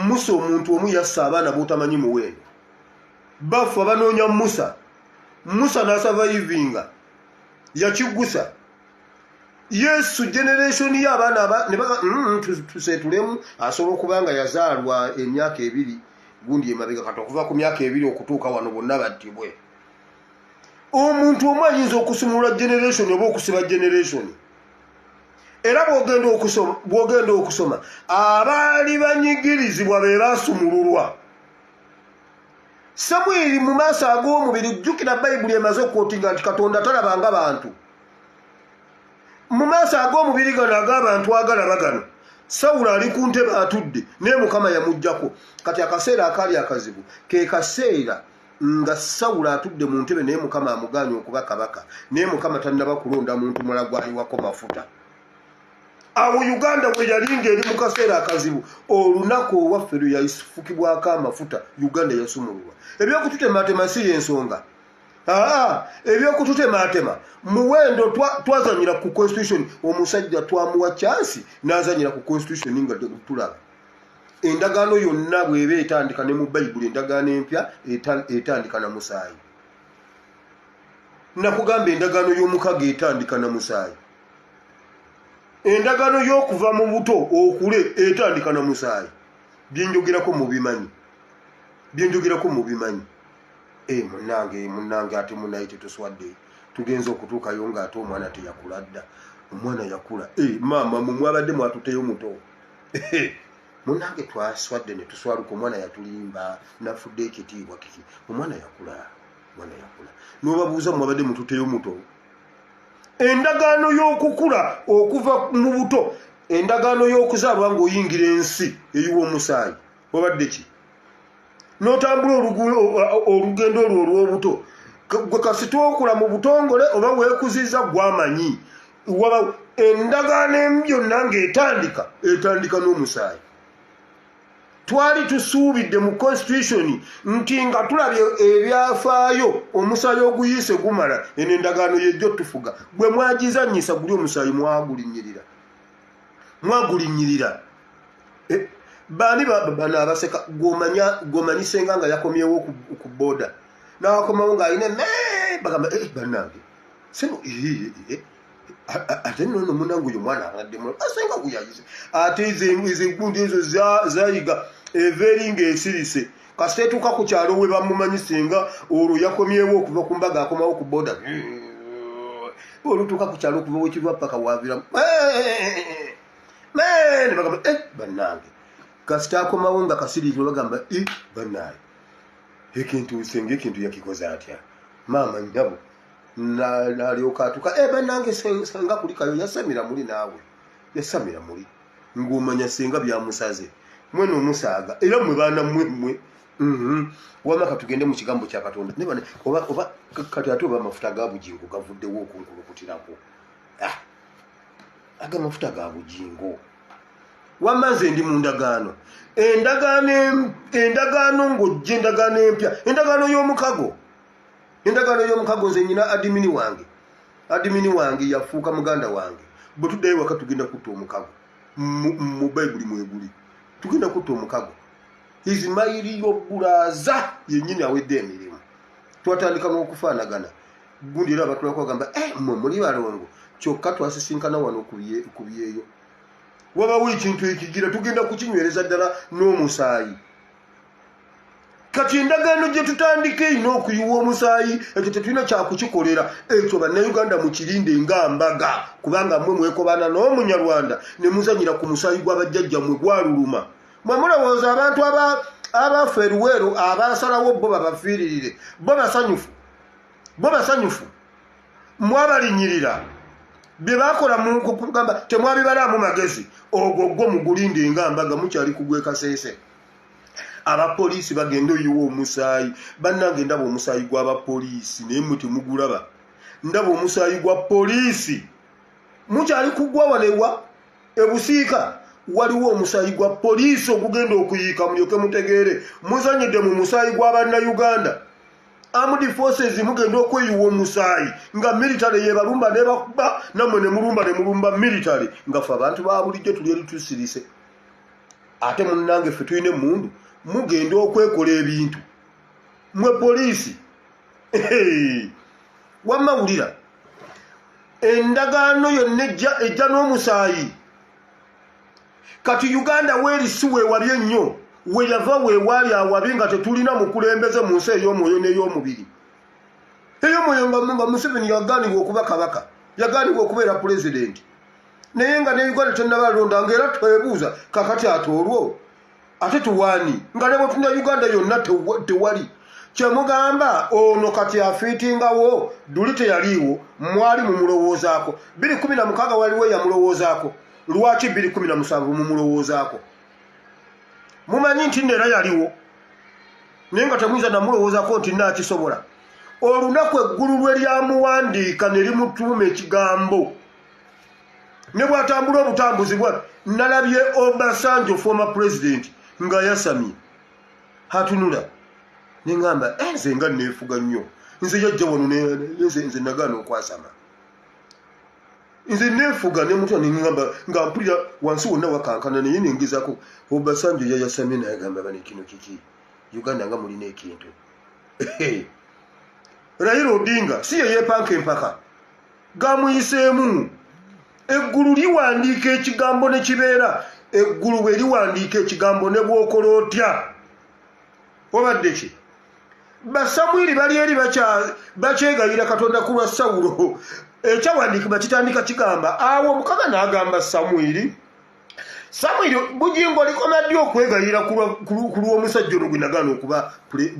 Musa omuntu omu yassa abaana b'otamanyi muwendo. Bafa banoonya Musa. Musa n'asavaivinga. Yakiggusa. Yesu generation ye abaana ne baga tuseetulemu asobola okuba nga yazaalwa emyaka 2 gundi emabega kati okuva ku myaka 2 okutuuka wano bonna battibwe. Omuntu omu ayinza okusumulula generation oba okusiba generation. Era bw'ogenda okusoma abaali banyigirizibwa be baasumululwa. Samwiri mu maaso ag'omubiri, jjukira Bayibuli emaze okukootinga nti Katonda talabanga bantu. Mu maaso ag'omubiri gano ag'abantu agalaba gano, Sawulo ali ku ntebe atudde naye Mukama yamuggyako. Kati akaseera akaali akazibu ke kaseera nga Sawulo atudde mu ntebe naye Mukama amugaanye okuba kabaka, naye Mukama tannaba kulonda muntu mulala gw'ayiwako mafuta. Awo Uganda bwe yali ng'eri mu kaseera akazibu, olunaku owaffe lwe yafukibwako amafuta Uganda yasumululwa. Eby'okututematema si y'ensonga. Eby'okututematema muwendo twazanyira ku constitution, omusajja twamuwa chance n'azanyira ku constitution nga tulaba. Endagaano yonna bw'eba etandika ne mu Bayibuli, endagaano empya etandika na musaayi. Nakugamba endagaano y'omukago etandika na musaayi. Endagaano y'okuva mu buto okule etandika na musaayi. Byenjogerako mubimanyi. Byenjogerako mubimanyi. Munnange ate munnaye tetuswadde. Tugenze okutuukayo ng'ate omwana teyakula dda. Omwana yakula. Maama mwe mwabadde mwatuteyo muto. Munnange twaswadde ne tuswaluka, omwana yatulimba nafudde ekitiibwa kiki. Omwana yakula. Omwana yakula. N'obabuuza mwabadde mututeyo muto. Endagaano y'okukula okuva mu buto, endagaano y'okuzaalwa ng'oyingira ensi eyiwa omusaayi, wabadde ki? N'otambula olugendo olwo olw'obuto, gwe kasita okula mu butongole oba weekuzizza gw'amanyi. Waba endagaano emu yonna ng'etandika, etandika n'omusaayi. Twali tusuubidde mu constitution nti nga tulabye ebyafaayo omusaayi oguyiise gumala, eno endagaano yejjo tufuga. Bwe mwagizannyisa guli omusaayi mwagulinnyirira. Mwagulinnyirira. Baani bano abaseka gw'omanyi senga nga yakomyewo ku boda. N'akomawo ng'alina bagamba bannange. Sebo ate nno munnange oyo mwana abadde mulamu asenga guyayize. Ate ezo enkundi ezo zayiga eva eri ng'esirise. Kasita etuuka ku kyalo we bamumanyi senga olwo yakomyewo okuva ku mbaga akomawo ku boda. Olutuuka ku kyalo okuva wekiva paka waaviramu. Ne bagamba bannange. Kasita akomawo nga kasiriikiro bagamba bannange. Ekintu senga ekintu yakikoze atya? Maama nnyabo. N'alyoka atuuka bannange senga kulikayo yasamira muli naawe. Yasamira muli. Ng'omanya senga byamusaze. Mwene omusaaga era mmwe baana mmwe. Wamma ka tugende mu kigambo kya Katonda. Ne bane oba kati ate oba amafuta ga Bugingo gavuddewo okunkulukutirako. Aga mafuta ga Bugingo. Wamma nze ndi mu ndagaano. Endagaano ng'ojja endagaano empya. Endagaano y'omukago. Endagaano y'omukago nze nnyina adimini wange. Adimini wange yafuuka muganda wange. Bwe tuddayo waka tugenda kutta omukago. Mu Bayibuli mweguli. Tugenda kutta omukago. Izimayiri yobulaza yennyini awedde emirimu. Twatandika n'okufaanagana. Gundi era abatulako bagamba, mmwe muli balongo. Kyokka twasisinkana wano ku byeyo. Wabawo ekintu ekigira tugenda kukinywereza ddala n'omusaayi. Kati endagaano gye tutandika erina okuyiwa omusaayi, ekyo tetulina kyakukikolera. Ekyo Bannayuganda mukirinde nga mbaga, kubanga mmwe mwekobaana n'Omunyarwanda ne muzannyira ku musaayi gw'abajjajjammwe gwaluluma. Mwe mulowooza abantu abafa eruweero abasalawo bo babafiiririre, bo basanyufu, bo basanyufu. Mwabalinnyirira bye baakola mu kugamba temwabibalaamu magezi, ogwo gwo mugulinde nga mbaga, mukyali kugwa e Kasese. Abapoliisi bagenda oyiwa omusaayi. Bannange ndaba omusaayi gw'abapoliisi naye mmwe temugulaba. Ndaba omusaayi gwa poliisi, mukyali kugwa wano ewa ebusiika waliwo omusaayi gwa poliisi ogugenda okuyiika, mulyoke mutegeere muzanyidde mu musaayi gw'Abannayuganda. Armed forces mugenda okweyiwa omusaayi nga military yebalumba nebakuba, nammwe ne mulumba ne mulumba military, nga ffe abantu ba bulijjo tuli eri tusirise. Ate munnange ffe tulina emmundu, mugenda okwekola ebintu mwe poliisi. Wamma wulira endagaano yonna ejja n'omusaayi. Kati Uganda weeri si weewabi ennyo, we yava weewaali awabi nga tetulina mukulembeze mu nsi ey'omwoyo n'ey'omubiri. Ey'omwoyo nga Museveni yagaanibwa okuba kabaka, yagaanibwa okubeera pulezidenti, naye nga ne Uganda tennabalonda, nga era twebuuza kakati ate olwo ate tuwaani, nga ne bwetunda Uganda yonna tewali kyemugamba. Ono kati afiitingawo duli teyaliiwo, mwali mumulowoozaako 2016 waliwo eyamulowoozaako. Lwaki 2017 mumulowoozaako? Mumanyi nti nno era yaliwo, naye nga temuyinza namulowoozaako nti naakisobola. Olunaku eggulu lwe lyamuwandiika ne limutuuma ekigambo, ne bw'atambula obutambuzi bwa nalabye Obasanjo, former president, nga yasamye atunula, ne ŋŋamba, nze nga neefuga nnyo, nze yajja wano nze nagaana okwasama, nze neefuga ne mutwa, ne ŋŋamba nga mpulira wansi wonna wakankana, naye nengezaako. Obasanjo yayasamye naye agamba, bane kino kiki? Uganda nga mulina ekintu. Raila Odinga si ye yeepanka empaka gamuyiseemu. Eggulu liwandiika ekigambo ne kibeera. Eggulu bwe liwandiika ekigambo, ne bw'okola otya obadde ki? Basamwiri bali eri bakyegayira Katonda ku lwa Sawulo. Ekyawandiikibwa kitandika kigamba, awo Mukama n'agamba Samwiri. Samwiri, Bugingo likoma ddi okwegayira ku lw'omusajja ono gwe nagaana okuba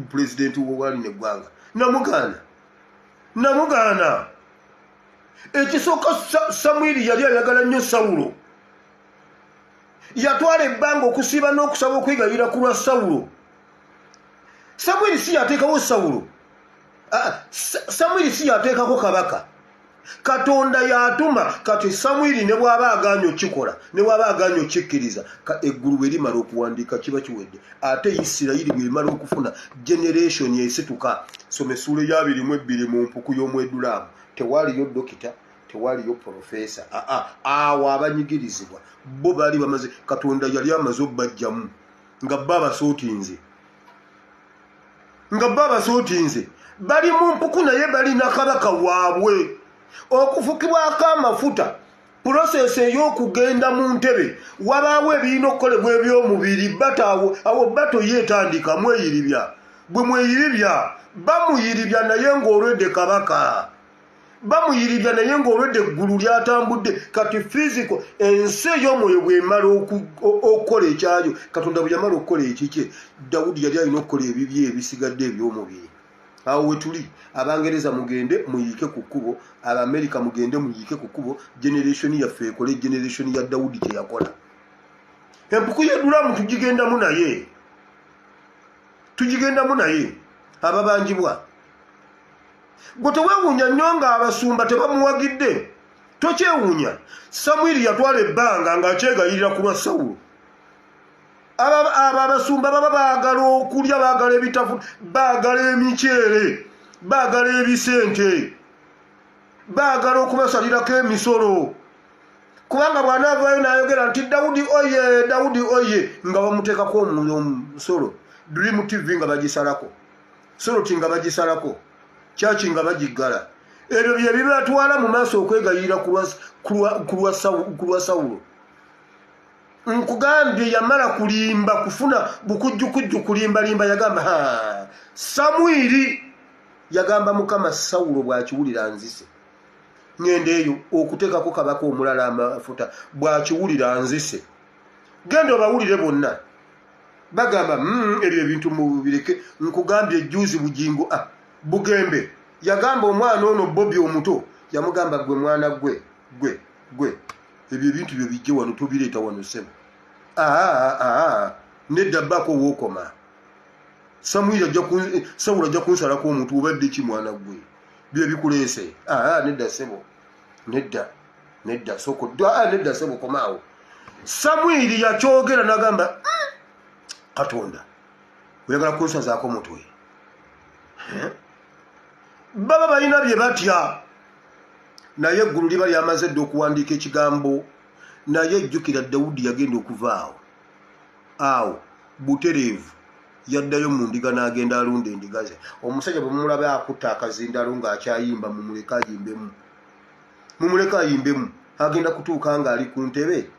pulezidenti w'olino eggwanga? Namugaana, namugaana. Ekisooka, Samwiri yali ayagala nnyo Sawulo, yatwala ebbanga okusiiba n'okusaba okwegayira ku lwa Sawulo. Samwiri si yateekawo Sawulo, Samwiri si yateekako kabaka, Katonda yatuma. Kati Samwiri ne bw'aba agaanye okukikola, ne bw'aba agaanye okukikkiriza, eggulu bwe limala okuwandiika kiba kiwedde. Ate Isirayiri bw'emala okufuna generation esituka, soma essuula eya 22 mu mpuku y'Omwedulaamu, tewaaliyo dokita, tewaliyo profesa. Aa, awo abanyigirizibwa bo baali bamaze, Katonda yali amaze obbajjamu nga bo abasootinze, nga bo abasootinze bali mu mpuku, naye balina kabaka waabwe. Okufukibwako amafuta, process ey'okugenda mu ntebe, wabaawo ebirina okukolebwa ebyomubiri. Bataawo awo bato ye etandika mweyiribya, bwe mweyiribya bamuyiribya, naye ng'olwedde kabaka bamuyiribya, naye ng'olwedde eggulu lyatambudde. Kati physical ensi ey'omwoyo bw'emala okukola ekyayo, Katonda bwe yamala okukola ekikye, Dawudi yali alina okukola ebibye ebisigadde eby'omubiri. Awo we tuli. Abangereza mugende muyiike ku kkubo, Abamerika mugende muyiike ku kkubo, generation yaffe ekole generation ya Dawudi kye yakola. Empuku y'Edulamu tugigendamu, naye tugigendamu, naye ababanjibwa gwe teweewuunya nnyo ng'abasumba tebamuwagidde, tokyewuunya. Samwiri yatwala ebbanga ng'akyegayirira ku lwa Sawulo. Abo abasumba baba baagala okulya, baagala ebitafu, baagala emiceere, baagala ebisente, baagala okubasalirako emisolo. Kubanga bw'anaavaayo n'ayogera nti Dawudi oye, Dawudi oye, nga bamuteekako omusolo. Dream TV nga bagisalako, Soroti nga bagisalako, kyaki nga bagiggala. Ebyo bye bibatwala mu maaso okwegayirira ku lwa Sawulo. Nkugambye yamala kulimba, kufuna bukujjukujju, kulimbalimba. Yagamba Samwiri, yagamba Mukama, Sawulo bw'akiwulira nzise. Ŋŋenda eyo okuteekako kabaka omulala amafuta, bw'akiwulira nzise. Genda obawulire bonna bagamba ebyo ebintu mubireke. Nkugambye ejjuuzi Bugingo, Bugembe yagamba omwana ono Bobi omuto, yamugamba, gwe mwana gwe, gwe gwe, ebyo ebintu byo bijje wano, tobireeta wano ssebo. Nedda, bbaako wookoma. Samwiri, Sawulo ajja kunsalako omuntu. Obadde ki mwana gwe, bye bikuleese? Nedda ssebo, nedda, nedda, soko, nedda ssebo, komaawo. Samwiri yakyogera nagamba, Katonda oyagala kunsazaako mutwe? Baba balina bye batya, naye eggulu liba lyamaze dda okuwandiika ekigambo. Naye ejjukira, Dawudi yagenda okuvaawo awo butereevu, yaddayo mu ndiga n'agenda alunda endiga ze. Omusajja bwe mumulaba akutta akazindalo ng'akyayimba, mumuleke ayimbemu, mumuleke ayimbemu. Agenda kutuuka ng'ali ku ntebe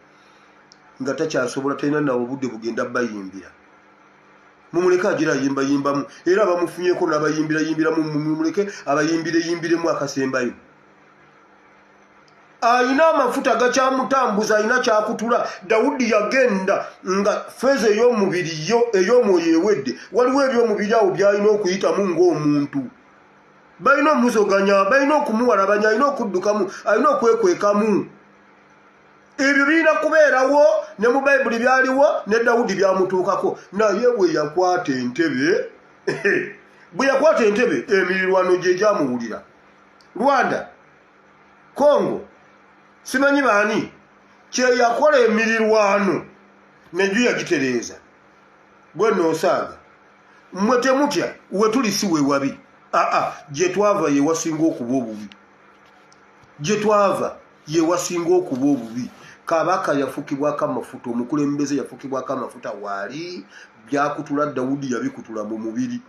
nga takyasobola, talina nawe obudde bugenda bayimbira. Mumuleke agira ayimbayimbamu, era abamufunyeko n'abayimbirayimbiramu, mumuleke abayimbireyimbiremu akasembayo. Ayina amafuta gakyamutambuza, ayina kyakutula. Dawudi yagenda nga phase ey'omubiri yo ey'omwoyo ewedde. Waliwo ebyomubiri awo byalina okuyitamu ng'omuntu. Balina omuzoganya, balina okumuwalabanya, alina okuddukamu, alina okwekwekamu. Ebyo birina kubeerawo ne mu Bayibuli byaliwo, ne Dawudi byamutuukako. Naye bwe yakwata entebe, bwe yakwata entebe, emirirwano gye gyamuwulira. Rwanda, Congo, simanyi baani, kyeyakola emirirwano neju yagitereeza. Gwe noosaaga, mmwe temutya, we tuli si wewabi. Aa, gye twava yewasinga okuba obubi, gye twava yewasinga okuba obubi. Kabaka yafukibwako amafuta, omukulembeze yafukibwako amafuta, waali byakutula. Dawudi yabikutula mu mubiri.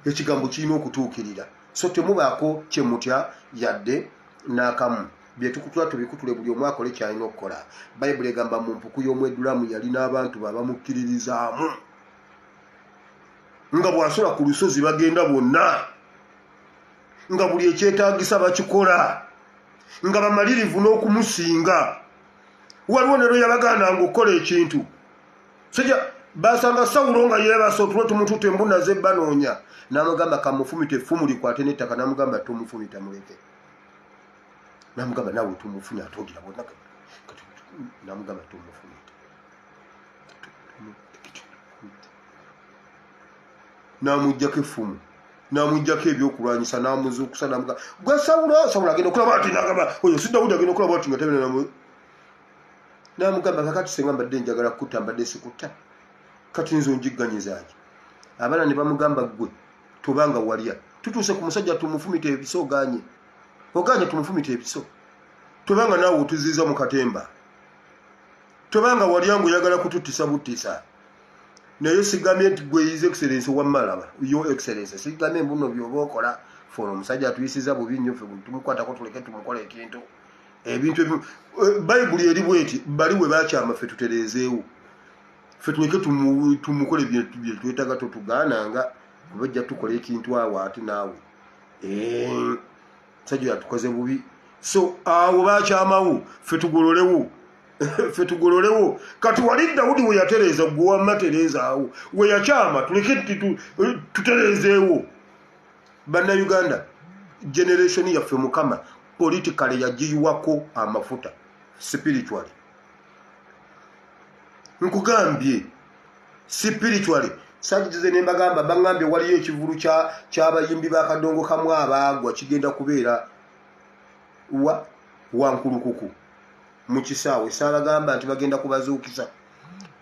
Ekigambo kirina okutuukirira, so temubaako kyemutya yadde n'akamu. Byetukutula tubikutule, buli omu akole kyalina okukola. Bayibuli egamba mu mpuku y'Omwedulamu yalina abantu babamukkiririzaamu, nga bw'asula ku lusozi bagenda bonna, nga buli ekyetaagisa bakikola, nga bamalirivu n'okumusinga. Waliwo ne lwe yabagaananga okukola ekintu. Sijja basanga Sawulo nga yeebasa, otulo tumututte, embuna ze banoonya, n'amugamba kamufumita effumu likwate n'ettaka. N'amugamba tomufumita, muleke. N'amugamba naawe tumufunye, ate ogira bonna. N'amugamba tomufumita, n'amuggyako effumu, n'amuggyako ebyokulwanyisa, n'amuzuukusa, n'amugamba gwe Sawulo. Sawulo agenda okulaba ati, n'agamba oyo si Dawudi. Agenda okulaba ati nga tabina, n'amugamba kakati senga mbadde njagala kutta, mbadde sikutta, kati nze onjigganyizaaki? Abaana ne bamugamba, ggwe tobanga walya, tutuuse ku musajja tumufumita ebiso, oganye, oganye tumufumita ebiso. Tobanga naawe otuziiza mu katemba, tobanga walya nga oyagala kututtisa buttisa. Naye sigambye nti gwe His Excellence, wammalaba Your Excellence, sigambye mbuno byoba okola ffe. Omusajja atuyisiza bubi nnyo, ffe tumukwatako, tuleke tumukola ekintu, ebintu ebimu. Bayibuli eri bweti, bali we bakyama, ffe tutereezeewo, ffe tuleke tumukole bye twetaaga. Totugaananga kuba ojja tukola ekintu awo ate naawe. Musajja oyo atukoze bubi, so awo bakyamawo, ffe tugololewo, ffe tugololewo. Kati wali Dawudi we yatereeza, gwe wamma tereezaawo. We yakyama, tuleke tutereezeewo. Bannayuganda, generation yaffe Mukama politically yagiyiwako amafuta. Spiritually, nkugambye, spiritually sagize ne mbagamba, baŋŋambye waliyo ekivulu ky'abayimbi b'akadongo kamu abaagwa, kigenda kubeera wa Wankulukuku mu kisaawe. Saabagamba nti bagenda kubazuukisa,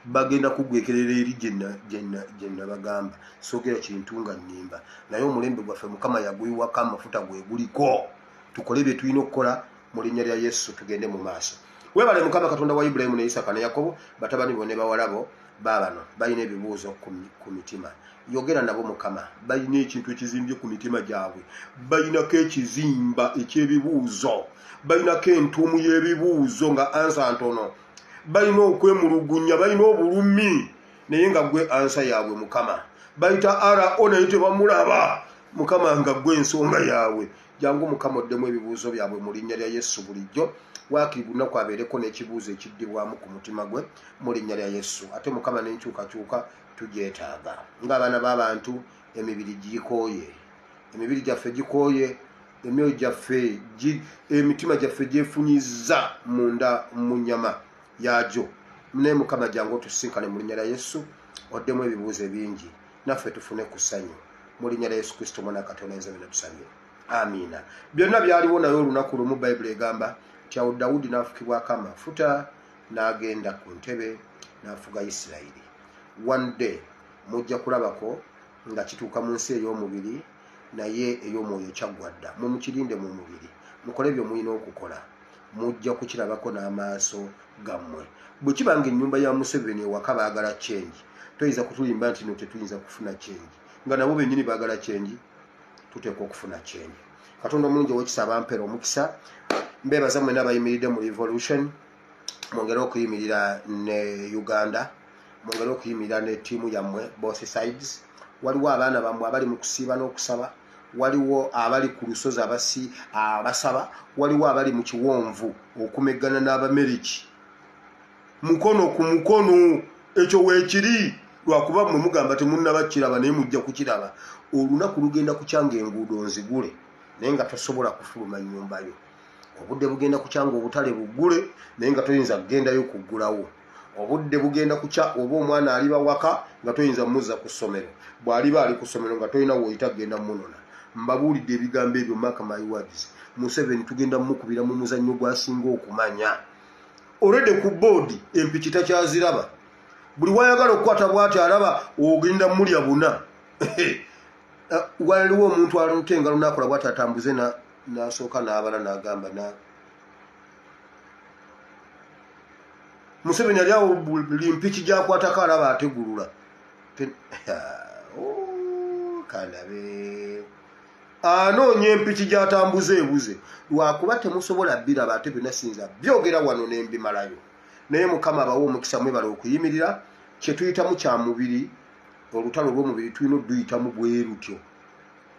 bagenda kugwekerera eri gye nabagamba. Soogera kintu nga nnimba, naye omulembe gwaffe Mukama yaguyiwako amafuta, gwe guliko. Tukole bye tulina okukola. Mu linnya lya Yesu tugende mu maaso. Webale Mukama Katonda wa Ibulayimu ne Isaka ne Yakobo, batabani bo ne bawala bo baabano balina ebibuuzo ku mitima. Yogera nabo Mukama, balina ekintu ekizimbye ku mitima gyabwe, balinako ekizimba eky'ebibuuzo, balinako entuumu y'ebibuuzo nga ansa ntono, balina okwemulugunya, balina obulumi, naye nga gwe ansa yaabwe Mukama. Bayita RO naye tebamulaba, Mukama nga gwe ensonga yaabwe. Jangu Mukama oddemu ebibuuzo byabwe mu linnya lya Yesu. Bulijjo waakiri lunaku abeereko n'ekibuuzo ekiddibwamu ku mutima gwe mu linnya lya Yesu. Ate Mukama n'enkyukakyuka tugyetaaga ng'abaana b'abantu. Emibiri gikooye, emibiri gyaffe gikooye, emyoyo gyaffe, emitima gyaffe gyefunyiza munda mu nnyama yaagyo. Naye Mukama jangu otusinkane mu linnya lya Yesu, oddemu ebibuuzo ebingi naffe tufune ku ssanyu mu linnya lya Yesu Kristo Omwana Katonda ayinza byonna tusabye, amiina. Byonna byaliwo, naye olunaku lumu Bayibuli egamba nti awo Dawudi n'afukibwako amafuta n'agenda ku ntebe n'afuga Isirayiri. One day mujja kulabako nga kituuka mu nsi ey'omubiri, naye ey'omwoyo kyaggwa dda. Mumukirinde mu mubiri, mukole bye mulina okukola, mujja kukirabako n'amaaso gammwe. Bwe kiba nga ennyumba ya Museveni ewaka baagala change, toyinza kutulimba nti no tetuyinza kufuna change nga nabo bennyini baagala change. Tuteekwa okufuna change. Katonda omulungi ow'ekisa abampeera omukisa. Mbeebaza mwena abayimiridde mu revolution. Mwongere okuyimirira ne Uganda, mwongere okuyimirira ne ttiimu yammwe, both sides. Waliwo abaana bammwe abali mu kusiiba n'okusaba, waliwo abali ku lusozi abasi abasaba, waliwo abali mu kiwonvu okumeggana n'Abameriki mukono ku mukono. Ekyo weekiri, lwakuba mmwe mugamba temunnaba kiraba, naye mujja kukiraba. Olunaku lugenda kukyanga enguudo nzigule, naye nga tosobola kufuluma nnyumba yo. Obudde bugenda kukyanga obutale buggule, naye nga toyinza kugendayo kuggulawo. Obudde bugenda kukya oba omwana aliba waka nga toyinza muzza ku ssomero, bw'aliba ali ku ssomero nga tolina woyita kugenda munona. Mbabuulidde ebigambo ebyo, mark my words, Museveni tugenda mukubira mu muzannyo gwasinga okumanya. Olwedde ku boodi empiki takyaziraba, buli wayagala okukwata bwati alaba ogenda mulya buna. Waliwo omuntu alute engalo nakola bwati atambuze, nasooka n'abala n'agamba na Museveni ali awo, buli mpiki gyakwatako alaba ategulula. Oh, kandabe anoonya empiki gy'atambuza ebuze, lwakuba temusobola biraba. Ate byonna siyinza byogera wano nembimalayo, naye Mukama abawe omukisa. Mwebala okuyimirira. Kyetuyitamu kya mubiri, olutalo olw'omubiri tulina oduyitamu bwe lutyo,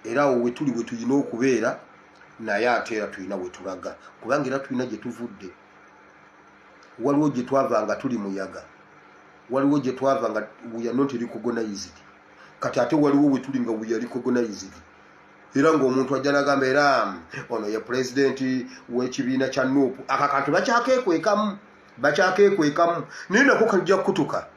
era awo wetuli we tulina okubeera, naye ate era tulina we tulaga, kubanga era tulina gye tuvudde. Waliwo gye twava nga tuli muyaga, waliwo gye twava nga we are not recognized. Kati ate waliwo we tuli nga we are recognized, era ng'omuntu ajja nagamba era ono ye pulezidenti w'ekibiina kya NUP. Aka kantu bakyakeekwekamu, bakyakeekwekamu, naye nako kajja kutuka.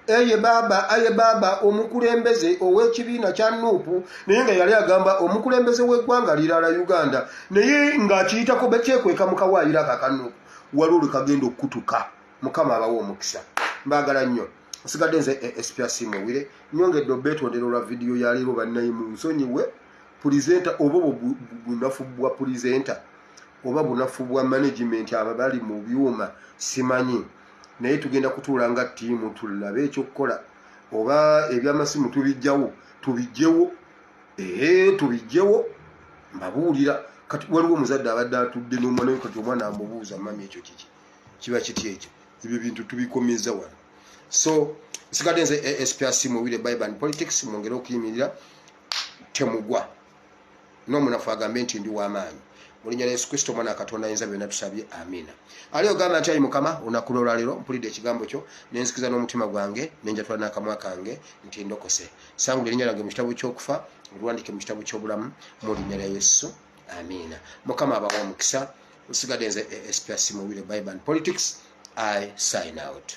Eye baaba, aye baaba, omukulembeze ow'ekibiina kya NUP, naye nga yali agamba omukulembeze w'eggwanga lirala Uganda, naye ng'akiyitako bekyekweka mu kawaayiro ako aka NUP. Waliwo lwe kagenda okukutuka. Mukama abawe omukisa, mbaagala nnyo. Nsigadde nze ASPC Muwire. Nyongedde obeetondera olwa vidiyo ya leero. Bannaye mu nsonyiwe presenter, oba bunafu bwa presenter oba bunafu bwa management aba bali mu byuma, simanyi, naye tugenda kutuula nga ttiimu tulabe ekyokukola, oba ebyamasimu tubijjawo, tubijjewo, ee tubijjewo. Mbabuulira, kati waliwo omuzadde abadde atudde n'omwana we, kati omwana amubuuza, "Mami, ekyo kiki? Kiba kiti ekyo?" Ebyo bintu tubikomeza wano. So nsigadde nze ASPRC Muwire, Bible and Politics. Mwongere okuyimirira, temugwa n'omunafu agambe nti ndi w'amaanyi. Mu linnya lya Yesu Kristo Omwana wa Katonda ayinza byonna tusabye, amiina. Ali ogamba nti, "Ayi Mukama, olunaku lwolwaleero mpulidde ekigambo kyo, nenzikiriza n'omutima gwange, nenjatula n'akamwa kange nti ndokose. Sangula erinnya lyange mu kitabo ky'okufa, oluwandike mu kitabo ky'obulamu, mu linnya lya Yesu, amiina." Mukama abawa omukisa. Nsigadde nze ASPRC Muwire, Bible and Politics. I sign out.